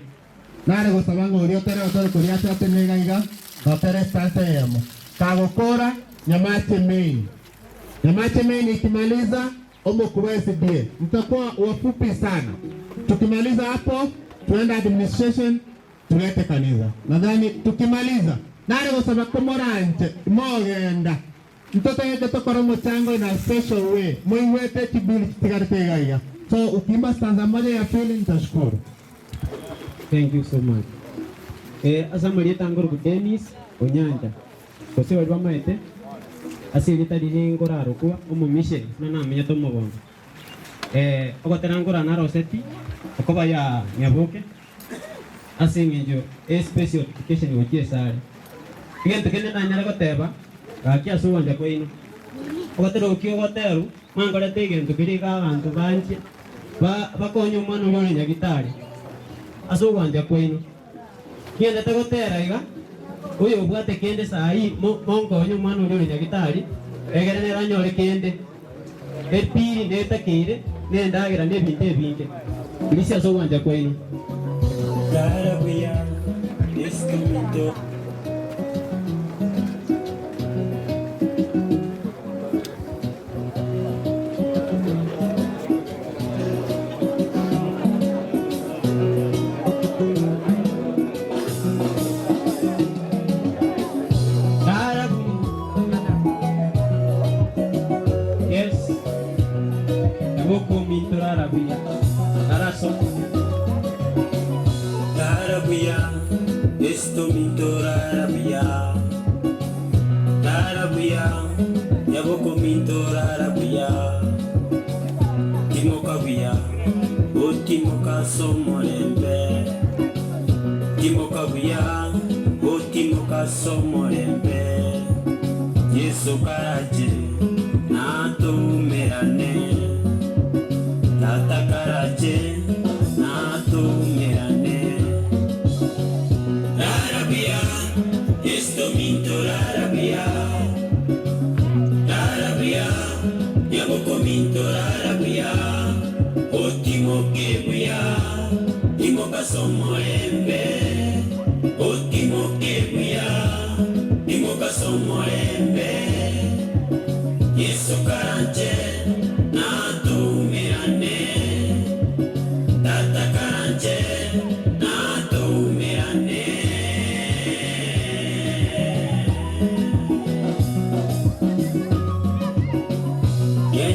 Nare gosaba ng'a oria otere gotore koria ase ateme iga iga, gotere stanza eyemo. Kagokora Nyamache main. Nyamache main ikimaliza Omokuba SDA. Mtakuwa wafupi sana. Tukimaliza hapo tuenda administration tulete kanisa. Nadhani tukimaliza nare gosaba komoranje mogenda mtoto yete tokora mchango in a special way muiwete kibili kitigarite iga iga. So ukiimba stanza moja ya pili nitashukuru. Thank you so much. Eh, ase amarieta ngoroku Dennis Onyanja gose baria bamaete ase erieta riria nkorarokwa omomission buna namenyete omogondo. Eh, ogotera nkora naroseti okoba ya Nyaboke ase eng'encho e special dedication gochia esare. Egento kende nanyare goteba gaki ase ogwancha kwaino, ogotera okio ogoterwa mwankorete egento keria iga abanto banche ba bakonye omwana oria ore nyagitari ase ogwancha kwaino. Ngendete gotera iga, oyo obwate kende saii mo monkonye omwana oria ore nyagitari, egere nere anyore kende. Epiri netakeire, na endagera na ebinto ebinge. Risia ase ogwancha kwaino. Rara buya, Yesu Kristo. Yes. Nyaboke ominto rara buya. Rara ase Rara buya, Yesu ominto rara buya. Rara buya, Nyaboke ominto rara buya. Timoka buya, otimoka ase omorembe. Timoka buya, otimoka ase omorembe. Yesu karache, natumerane. Tata karache, natumerane. Rara buya, Yesu ominto rara buya. Rara buya, Nyaboke ominto rara buya. Otimoke buya, timoka ase omorembe. Otimoke buya, timoka ase omorembe. Yesu karanche, natumerane. Tata karanche, natumerane.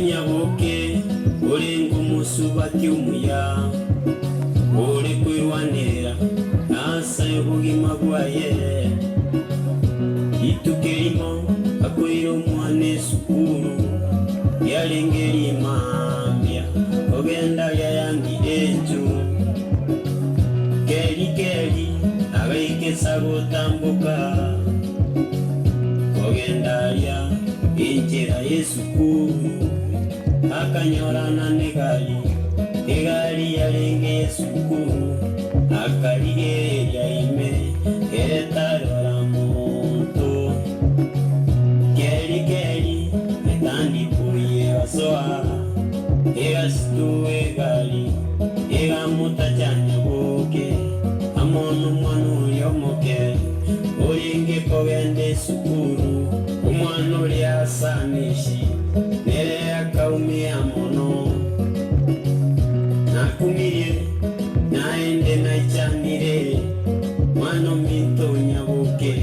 Nyaboke orenge omusubati omuya ore kwerwanera ase obogima bwaye rituko erimo akoire omwana esukuru riarenge rimambia ogenda riayangi enju keri keri agaikesa gotamboka kogenda aria enchera y'esukuru akanyorana n'egari egari yarenge esukuru akarigeria ime etarora muntu keri keri etandipuye basoa egasitu egari egamutacha Nyaboke amo n'omwana oria omoke orenge kogenda esukuru omwana oria asanishi. Ere akaumia mono. Nakumirie, naende naichanire, Mwana ominto Nyaboke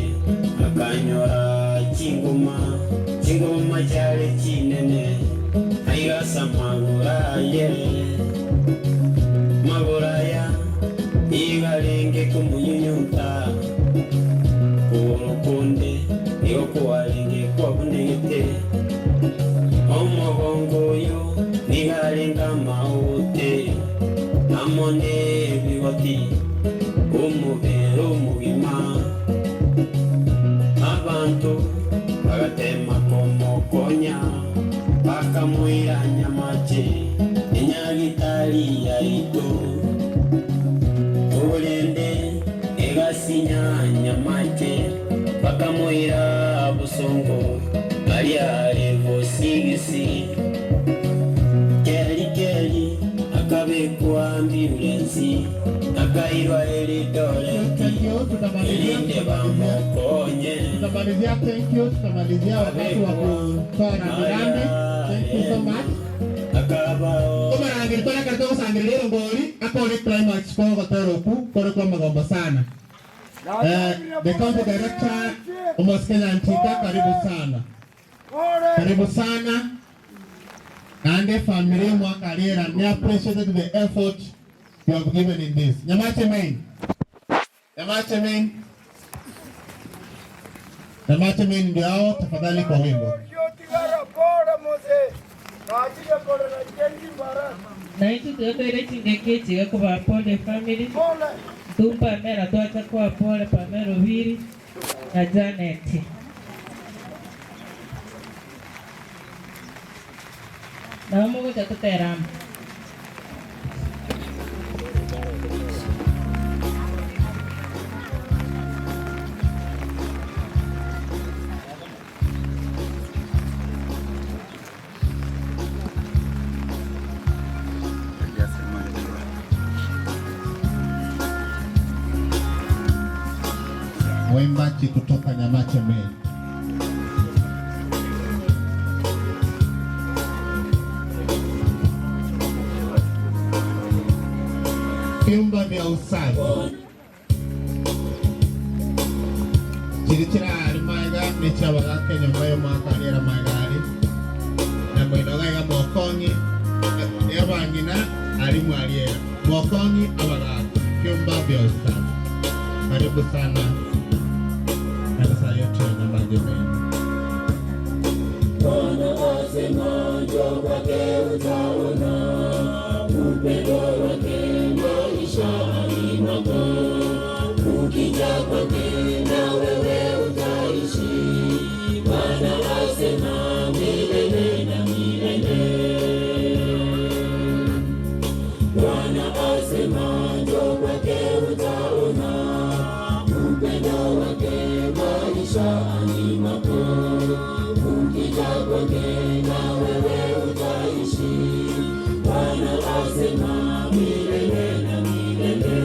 akanyora chingoma, chingoma chiare chinene, aiga ase amagoro aye. Amagoro aya nigo arenge komonyunyunta, kogoro konde nigo kwarenge kwabunegete. Omogongo oyo nigo arenge amaote, amo nebigoti, omobere omogima. Abanto bagatema komokonya, bakamoira Nyamache, enyagitari yaito. Korende egasinya Nyamache, bakamoira Bosongo, aria are Bosigisi. Keri keri akabekwa ambulensi, akairwa Eldoret, erinde bamokonye. Tutamalizia, thank you. Tutamalizia wakati wa kutoa rambirambi. Thank you so much. Komarangeri kora kare togosangera erongori akore climax kogotera oku kore kwa magombo sana. The county director Omos Kenya Ntika, karibu sana, karibu sana. Nande familia mwakarera, we appreciated the effort you have given in this. Nyamache main. Nyamache main. Nyamache main ndio hao, tafadhali kwa wimbo. Naitu twetoire chingaki echiga koba pole family tumpamera twacha koba pole Pamela Obiri na Janet. Nabo mogocha totera amo. Waimbaji kutoka Nyamache Main. Vyumba vya usafi chiri chirari maiga nechiabagaka enyomba y'omwaka ariera maiga ari na moino gaiga mokong'i ebang'ina ari mwariera mokong'i abagaka vyumba vya usafi. Karibu sana kanisa yetu ya Nyamache Main. Bwana asema njoo kwake utaona upendo wake maishani mwako. Ukija kwake na wewe utaishi. Bwana asema milele na milele. Bwana asema njoo kwake utaona upendo wake maishani mwako. Ukija kwake na wewe utaishi. Bwana asema milele na milele.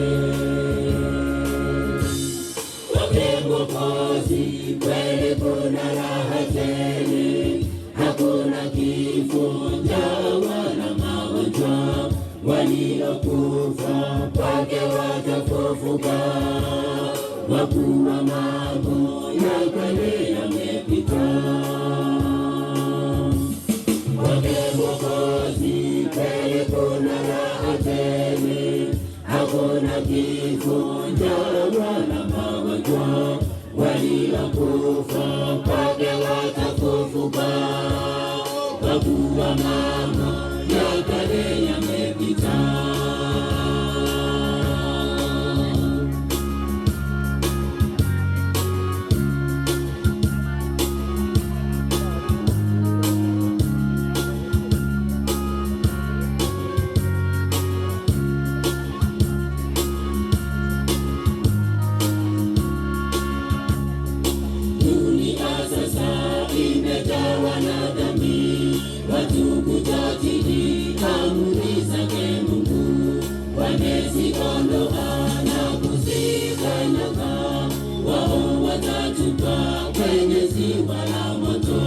Kwake Mwokozi kweli kuna raha tele, hakuna kifo, njaa wala magonjwa. Waliokufa kwake watafufuka, kwa kuwa mambo ya kale yamepita. Kwake Mwokozi kweli kuna raha tele, hakuna kifo, njaa wala magonjwa. Waliokufa kwake watafufuka, kwa kuwa mambo ya kale yamepita. Dunia sasa imejawa na dhambi, watu kutotii amri zake Mungu, wameziondoa na kuzikanyaga, wao watatupwa kwenye ziwa la moto.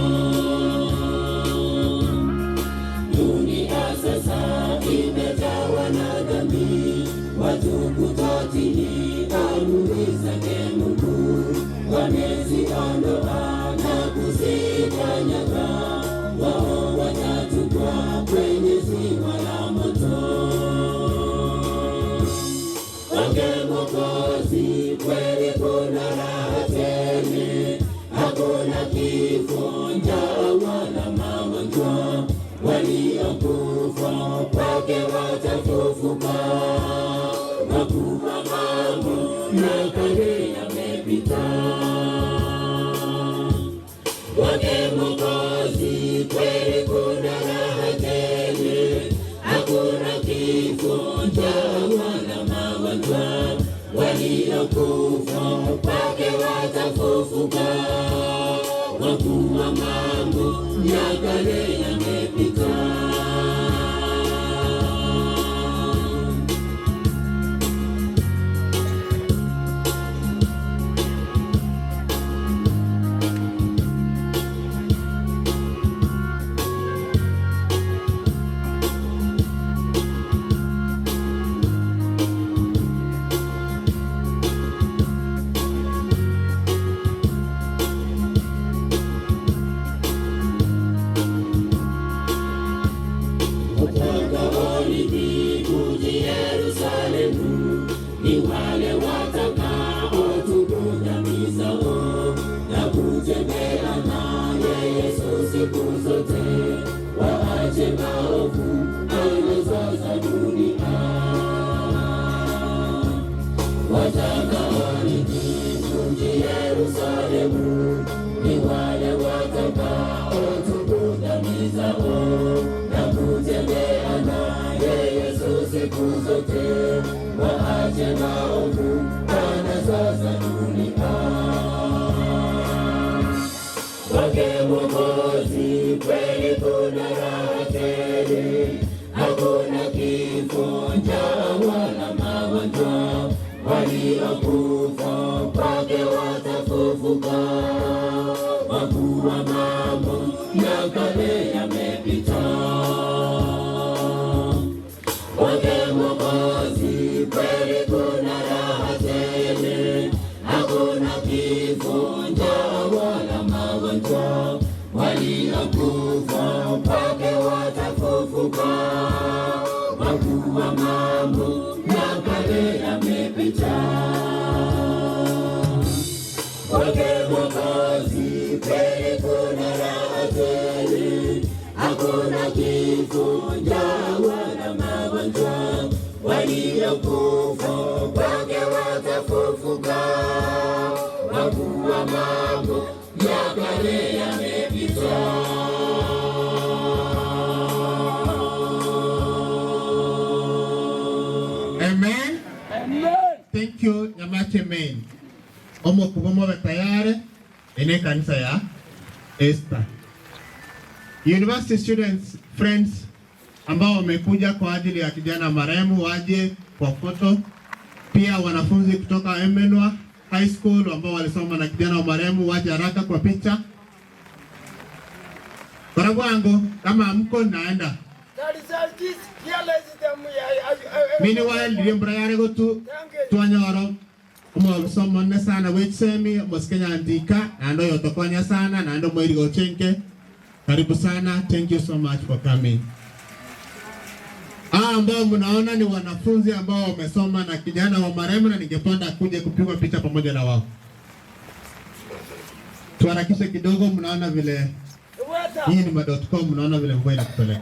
Watu kutotii amri zake Mungu wameziondoa na kuzikanyaga, wao watatupwa kwenye ziwa la moto. Kwake Mwokozi kweli kuna raha tele, hakuna kifo, njaa wala magonjwa. Waliokufa kwake watafufuka, kwa kuwa mambo ya kale yamepita. Kwake Mwokozi kweli kuna raha tele, hakuna kifo, njaa wala magonjwa. Waliokufa kwake watafufuka, kwa kuwa mambo ya kale yamepita. Watakaorithi kuji Yerusalemu ni wale watakaotubu dhambi zao na kutembea naye Yesu siku zote, waache maovu anasa za dunia. Watakaorithi kuji Yerusalemu ni wale watakaotubu dhambi zao na kutembea naye Yesu siku zote, waache maovu anasa za dunia. Kwake Mwokozi kweli kuna raha tele, hakuna kifo, njaa wala magonjwa. Waliokufa kwake watafufuka, kwa kuwa mambo ya kale yamepita. Kwake Mwokozi kweli kuna raha tele, hakuna kifo, njaa wala magonjwa. Waliokufa kwake watafufuka, kwa kuwa mambo ya kale yamepita. Kwake Mwokozi kweli kuna raha tele, hakuna kifo, njaa wala magonjwa. Waliokufa kwake watafufuka, kwa kuwa mambo ya kale yamepita. Amen. Thank you Nyamache men. Omokubo mobe tayari ene kanisa ya Esther. University students friends ambao wamekuja kwa ajili ya kijana marehemu waje kwa foto. Pia wanafunzi kutoka Emenwa High School ambao walisoma na kijana wa marehemu waje haraka kwa picha. Barabwango kama mko naenda. Meanwhile, riembra yare gotu twanyoro omosomo sana wechsemi mosikenya andika nando yotokonya sana nando moirigo chenke karibu sana thank you so much for coming Hawa ambao mnaona ni wanafunzi ambao wamesoma na kijana wa marehemu na ningependa kuja kupigwa picha pamoja na wao tuharakishe kidogo mnaona vile hii ni ma.com mnaona vile mvua inakupeleka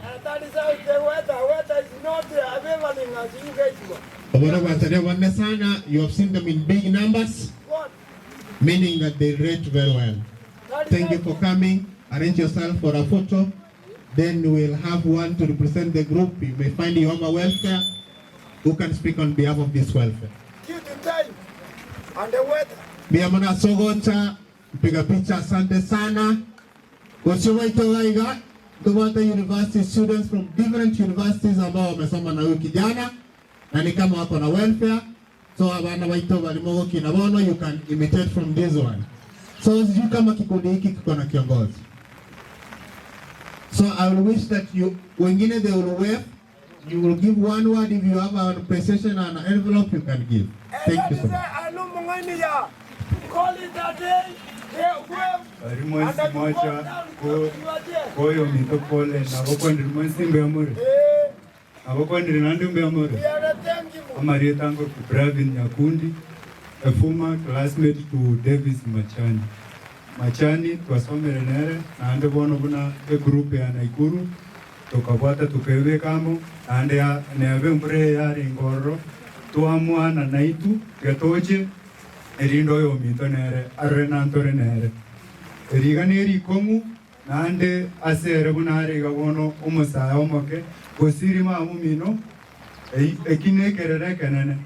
Obona Tanzania wanne sana, you have seen them in big numbers, meaning that they rate very well. Thank you for coming. Arrange yourself for a photo. Then we'll have one to represent the group. You may find Yoma Welfare who can speak on behalf of this welfare. Due to time and the weather. Biamana Sogocha, mpiga picha, asante sana. Wasiwaitowaiga, Tobata University students from different universities ambao wamesoma na huyu kijana na ni kama wako na welfare so abana baito balimogo kina bono you can imitate from this one. So sijui kama kikundi hiki kiko na kiongozi. So I will wish that you wengine they will wave. You will give one word if you have an appreciation and an envelope you can give. Thank you so much. Bari mwensi mwacha koyo minto pole nabokwanire mwensi mbuya more nabokwanire naende mbuya more amarieta ango Bravin Nyakundi a former classmate to Davis Machani Machani twasomire nere naende bono buna egroup ya Naikuru tokabwata tokebeka amo naende nebe embura eye yarenge ororo twamwana naitwe tiga toche erinde oyominto nere arore nantore nere. Eriga nerikong'u, naende ase ere buna are iga bono omosae omoke, gose mama omino, eki nekerero ekenene.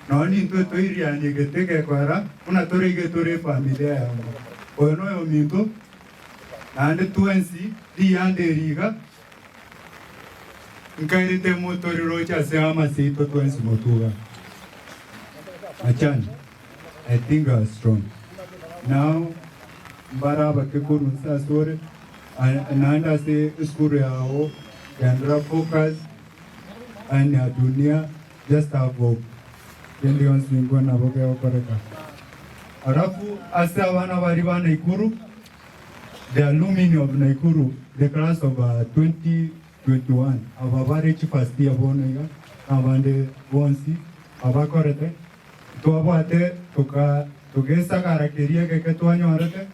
Nonya nintwe toirianyegete gekoera buna tore iga tore efamilia eyemo. Oyo noyominto, naende twensi riyanda eri iga, nkairete motoriroche ase amase aito twensi motuga. Machani, I think you are strong. Now, mbare abake korwa inse asore, naende ase esukuru yao, gendera focus, and ya dunia, just have hope. Kende gionsi ninkwe nabo kegokoreka. Alafu ase abana baria ba Naikuru, the alumni of Naikuru, the class of 2021, aba bare chifirst year bono iga, na abande bonsi abakorete, twabwate toka togesagara keria egeke twanyorete,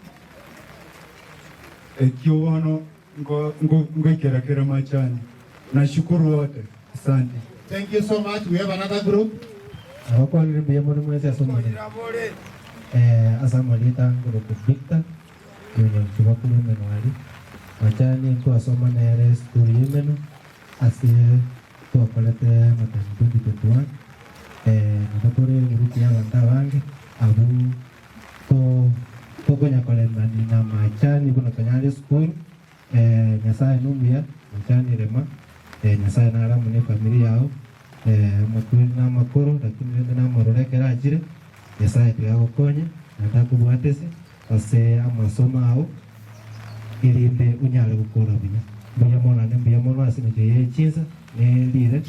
ekio bono nko nko ngoikera kere machani. Nashukuru wote. Asante. Thank you so much. We have another group. Abakwanire mbuya mono mwensi ase Omonene. Eh, ase amarieta ngoroka Victor, omonyanchwa bakuru emeno aria. Machani ntwasoma nere esukuru y'emeno ase twakorete amatemo 2021. Eh, nabo tore egurupu y'abanto abange abwo to tokonya koremani na machani buna tonyare esukuru. Eh, Nyasaye nomuya, machani rema, eh, Nyasaye nare amo nefamiri yao, eh, amakweri namakoro, lakini rende namorore ekero achire, Nyasaye tiga agokonye, naende akobwatese ase amasomo ao, erinde onyare gokora buya. Mbuya mono naende mbuya mono ase eng'encho ye chinsa nerire,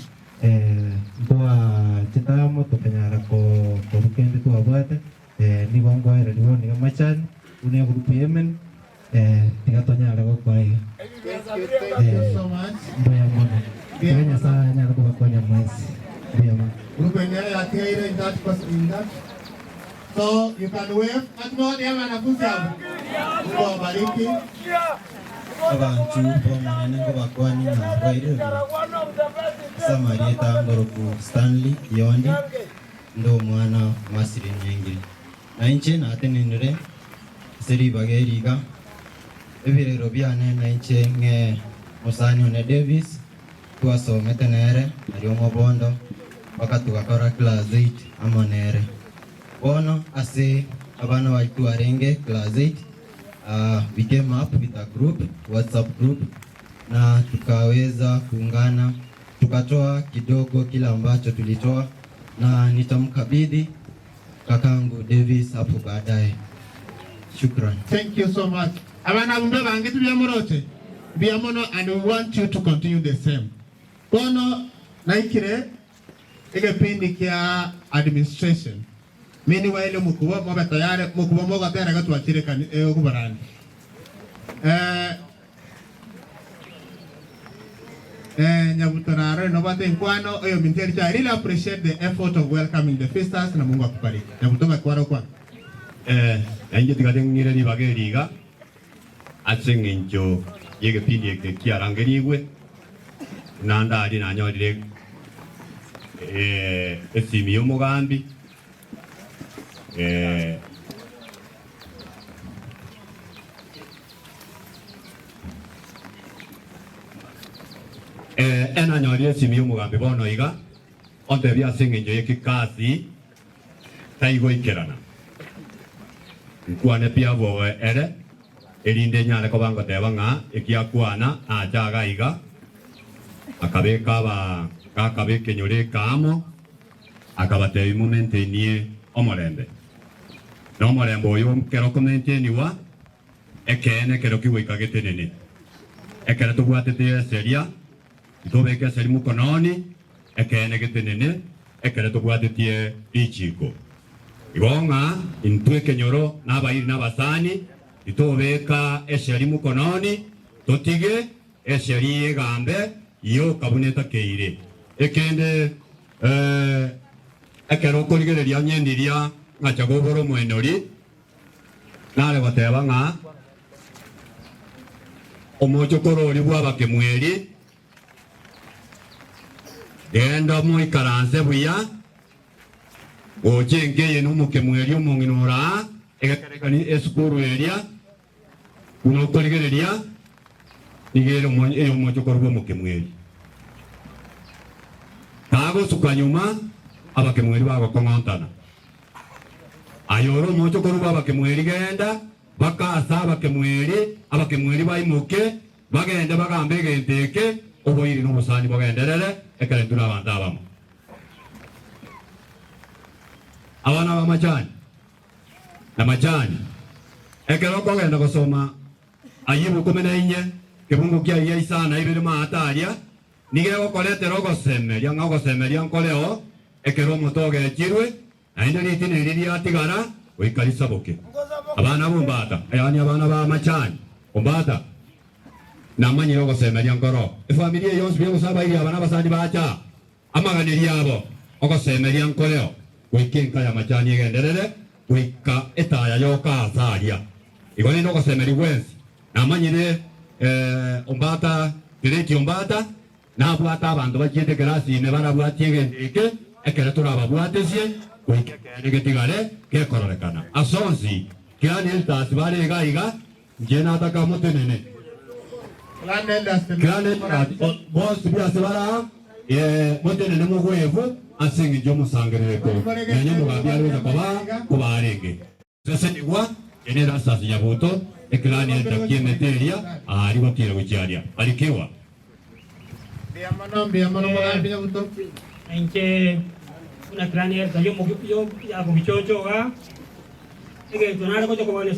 eh, ntwachete amo tokanyara ko korwa kende twabwate, eh, nigo nkoereria bono iga machani, buna egroup y'emenu, Eh, tiga tonyare gokora iga. Thank you so much. Mbuya mono. Tiga Nyasaye anyare kobakonya mwensi. Mbuya mono. Group yenyewe ya Tiaira in that person in that. So you can wave. Hatumeona wanafunzi hapo. Mungu awabariki. Abanchu b'Omonene ngobakwani ng'a bwairire buya. Ase amarieta ngoroku Stanley Yondi, nde omwana Masiri Nyengiri. Na inche natenenire ase ribaga eri iga, ebirero biane nainche ng'ee mosani one Davis, twasomete nere aria omobondo mpaka togakora class eight amo nere. Bono ase abana baria twarenge class eight, we came up with a group, WhatsApp group, na tukaweza kuungana tukatoa kidogo kile ambacho tulitoa, na nitamkabidhi kakangu Davis hapo baadaye. Shukran. Thank you so much. Abana bumbe bange tibia Mbuya mono and we want you to continue the same. Bono naikire egepindi kia administration. Meanwhile mukuba mobe tayari mukuba mogatera gatwachire kani eh, okubarani. Eh Eh, Nyabuto na nobate nkwano oyo minteri I really appreciate the effort of welcoming the visitors na Mungu akubariki. Nyabuto makwaro kwa. Eh, nainche tiga ng'ire ribaga eri iga ase eng'encho y'egepindi eke kiarangerigwe naende aria nanyorire eh, esimi y'omogambi eh, Eh, enanyorire esimi y'omogambi bono iga ontebia ase eng'encho y'ekikasi taigoikerana nkwane pi abo ere erinde nyare koba ngoteba ng'a ekiakwana acha iga akabeka aba gakabeka enyoro ekaamo akabatebi momentainie omorembe na omorembe oyo kero komaintainiwa ekeene kero kigoika getenene ekero tobwatete eseria Titobeka eseri mokononi, ekeene getenene, ekere tobwatetie richiiko. Igo ng'a intwe ekenyoro na abairi na abasani, titobeka eseri mokononi, totige eseri egambe yoka buna etakeire. Ekende ekero okorigereria onye ndiria ng'acha gobora omoenori, Nare goteba ng'a omochokoro oria bw'Abakemweri, genda moikaranse buya, gocha enka eye nomokemweri omong'ina ore aa, egekerekani esukuru eria, buna okorigereria, nigo ere ey'omochokoro bw'omokemweri. Tagosuka nyuma, Abakemweri bagokong'ontana. Aye ore omochokoro bw'Abakemweri, genda baka ase Abakemweri, Abakemweri baimoke, bagende bagambe egento eke, oboiri na obosani bogenderere, ekero intwe nabanto abamo. Abana b'amachani na machani, ekero okogenda gosoma Ayubu ikomi na inye, kebungo kia ia isano na ibere maate aria, Nigo egokoretera ogosemeria, ng'a ogosemeria nkoreo ekero omote ogechirwe, naende ritina eri riatigara goika risaboke. Abana b'Ombata, yaani abana ba Machani, Ombata, namanyire ogosemeria nkoreo. Efamiri eye yonsi buya gose abairi aba nabasani bacha aa, Amaganeri abo, ogosemeria nkoreo, goika enka y'amachani egenderere, goika etaya yoka aase aria. Igo rende ogosemeria gwensi, namanyire Ombata, Kireti Ombata, nabwate abanto bachiete ekerasi ime barabwatie egento eke, ekero torababwatesie, goika ekeene getigare gekororekana. Ase onsi, Clan Elders bare iga iga, Inche nataka motenene. Clan Elders bonsi bi ase bare aa, ee, motenene mogwefu ase engencho y'omosangerereko, nonya omogambi are gocha koba kobarenge. Sesenigwa, ere Erastus Nyabuto, eclan elder ki'emete eria, aaria gotiira gochia aria. Barikiwa. Mbuya mono, mbuya mono omogambi Nyabuto. Inche buna clan elder y'omogi- yo- ya Bogichocho igaa, egento nare gocha kobana.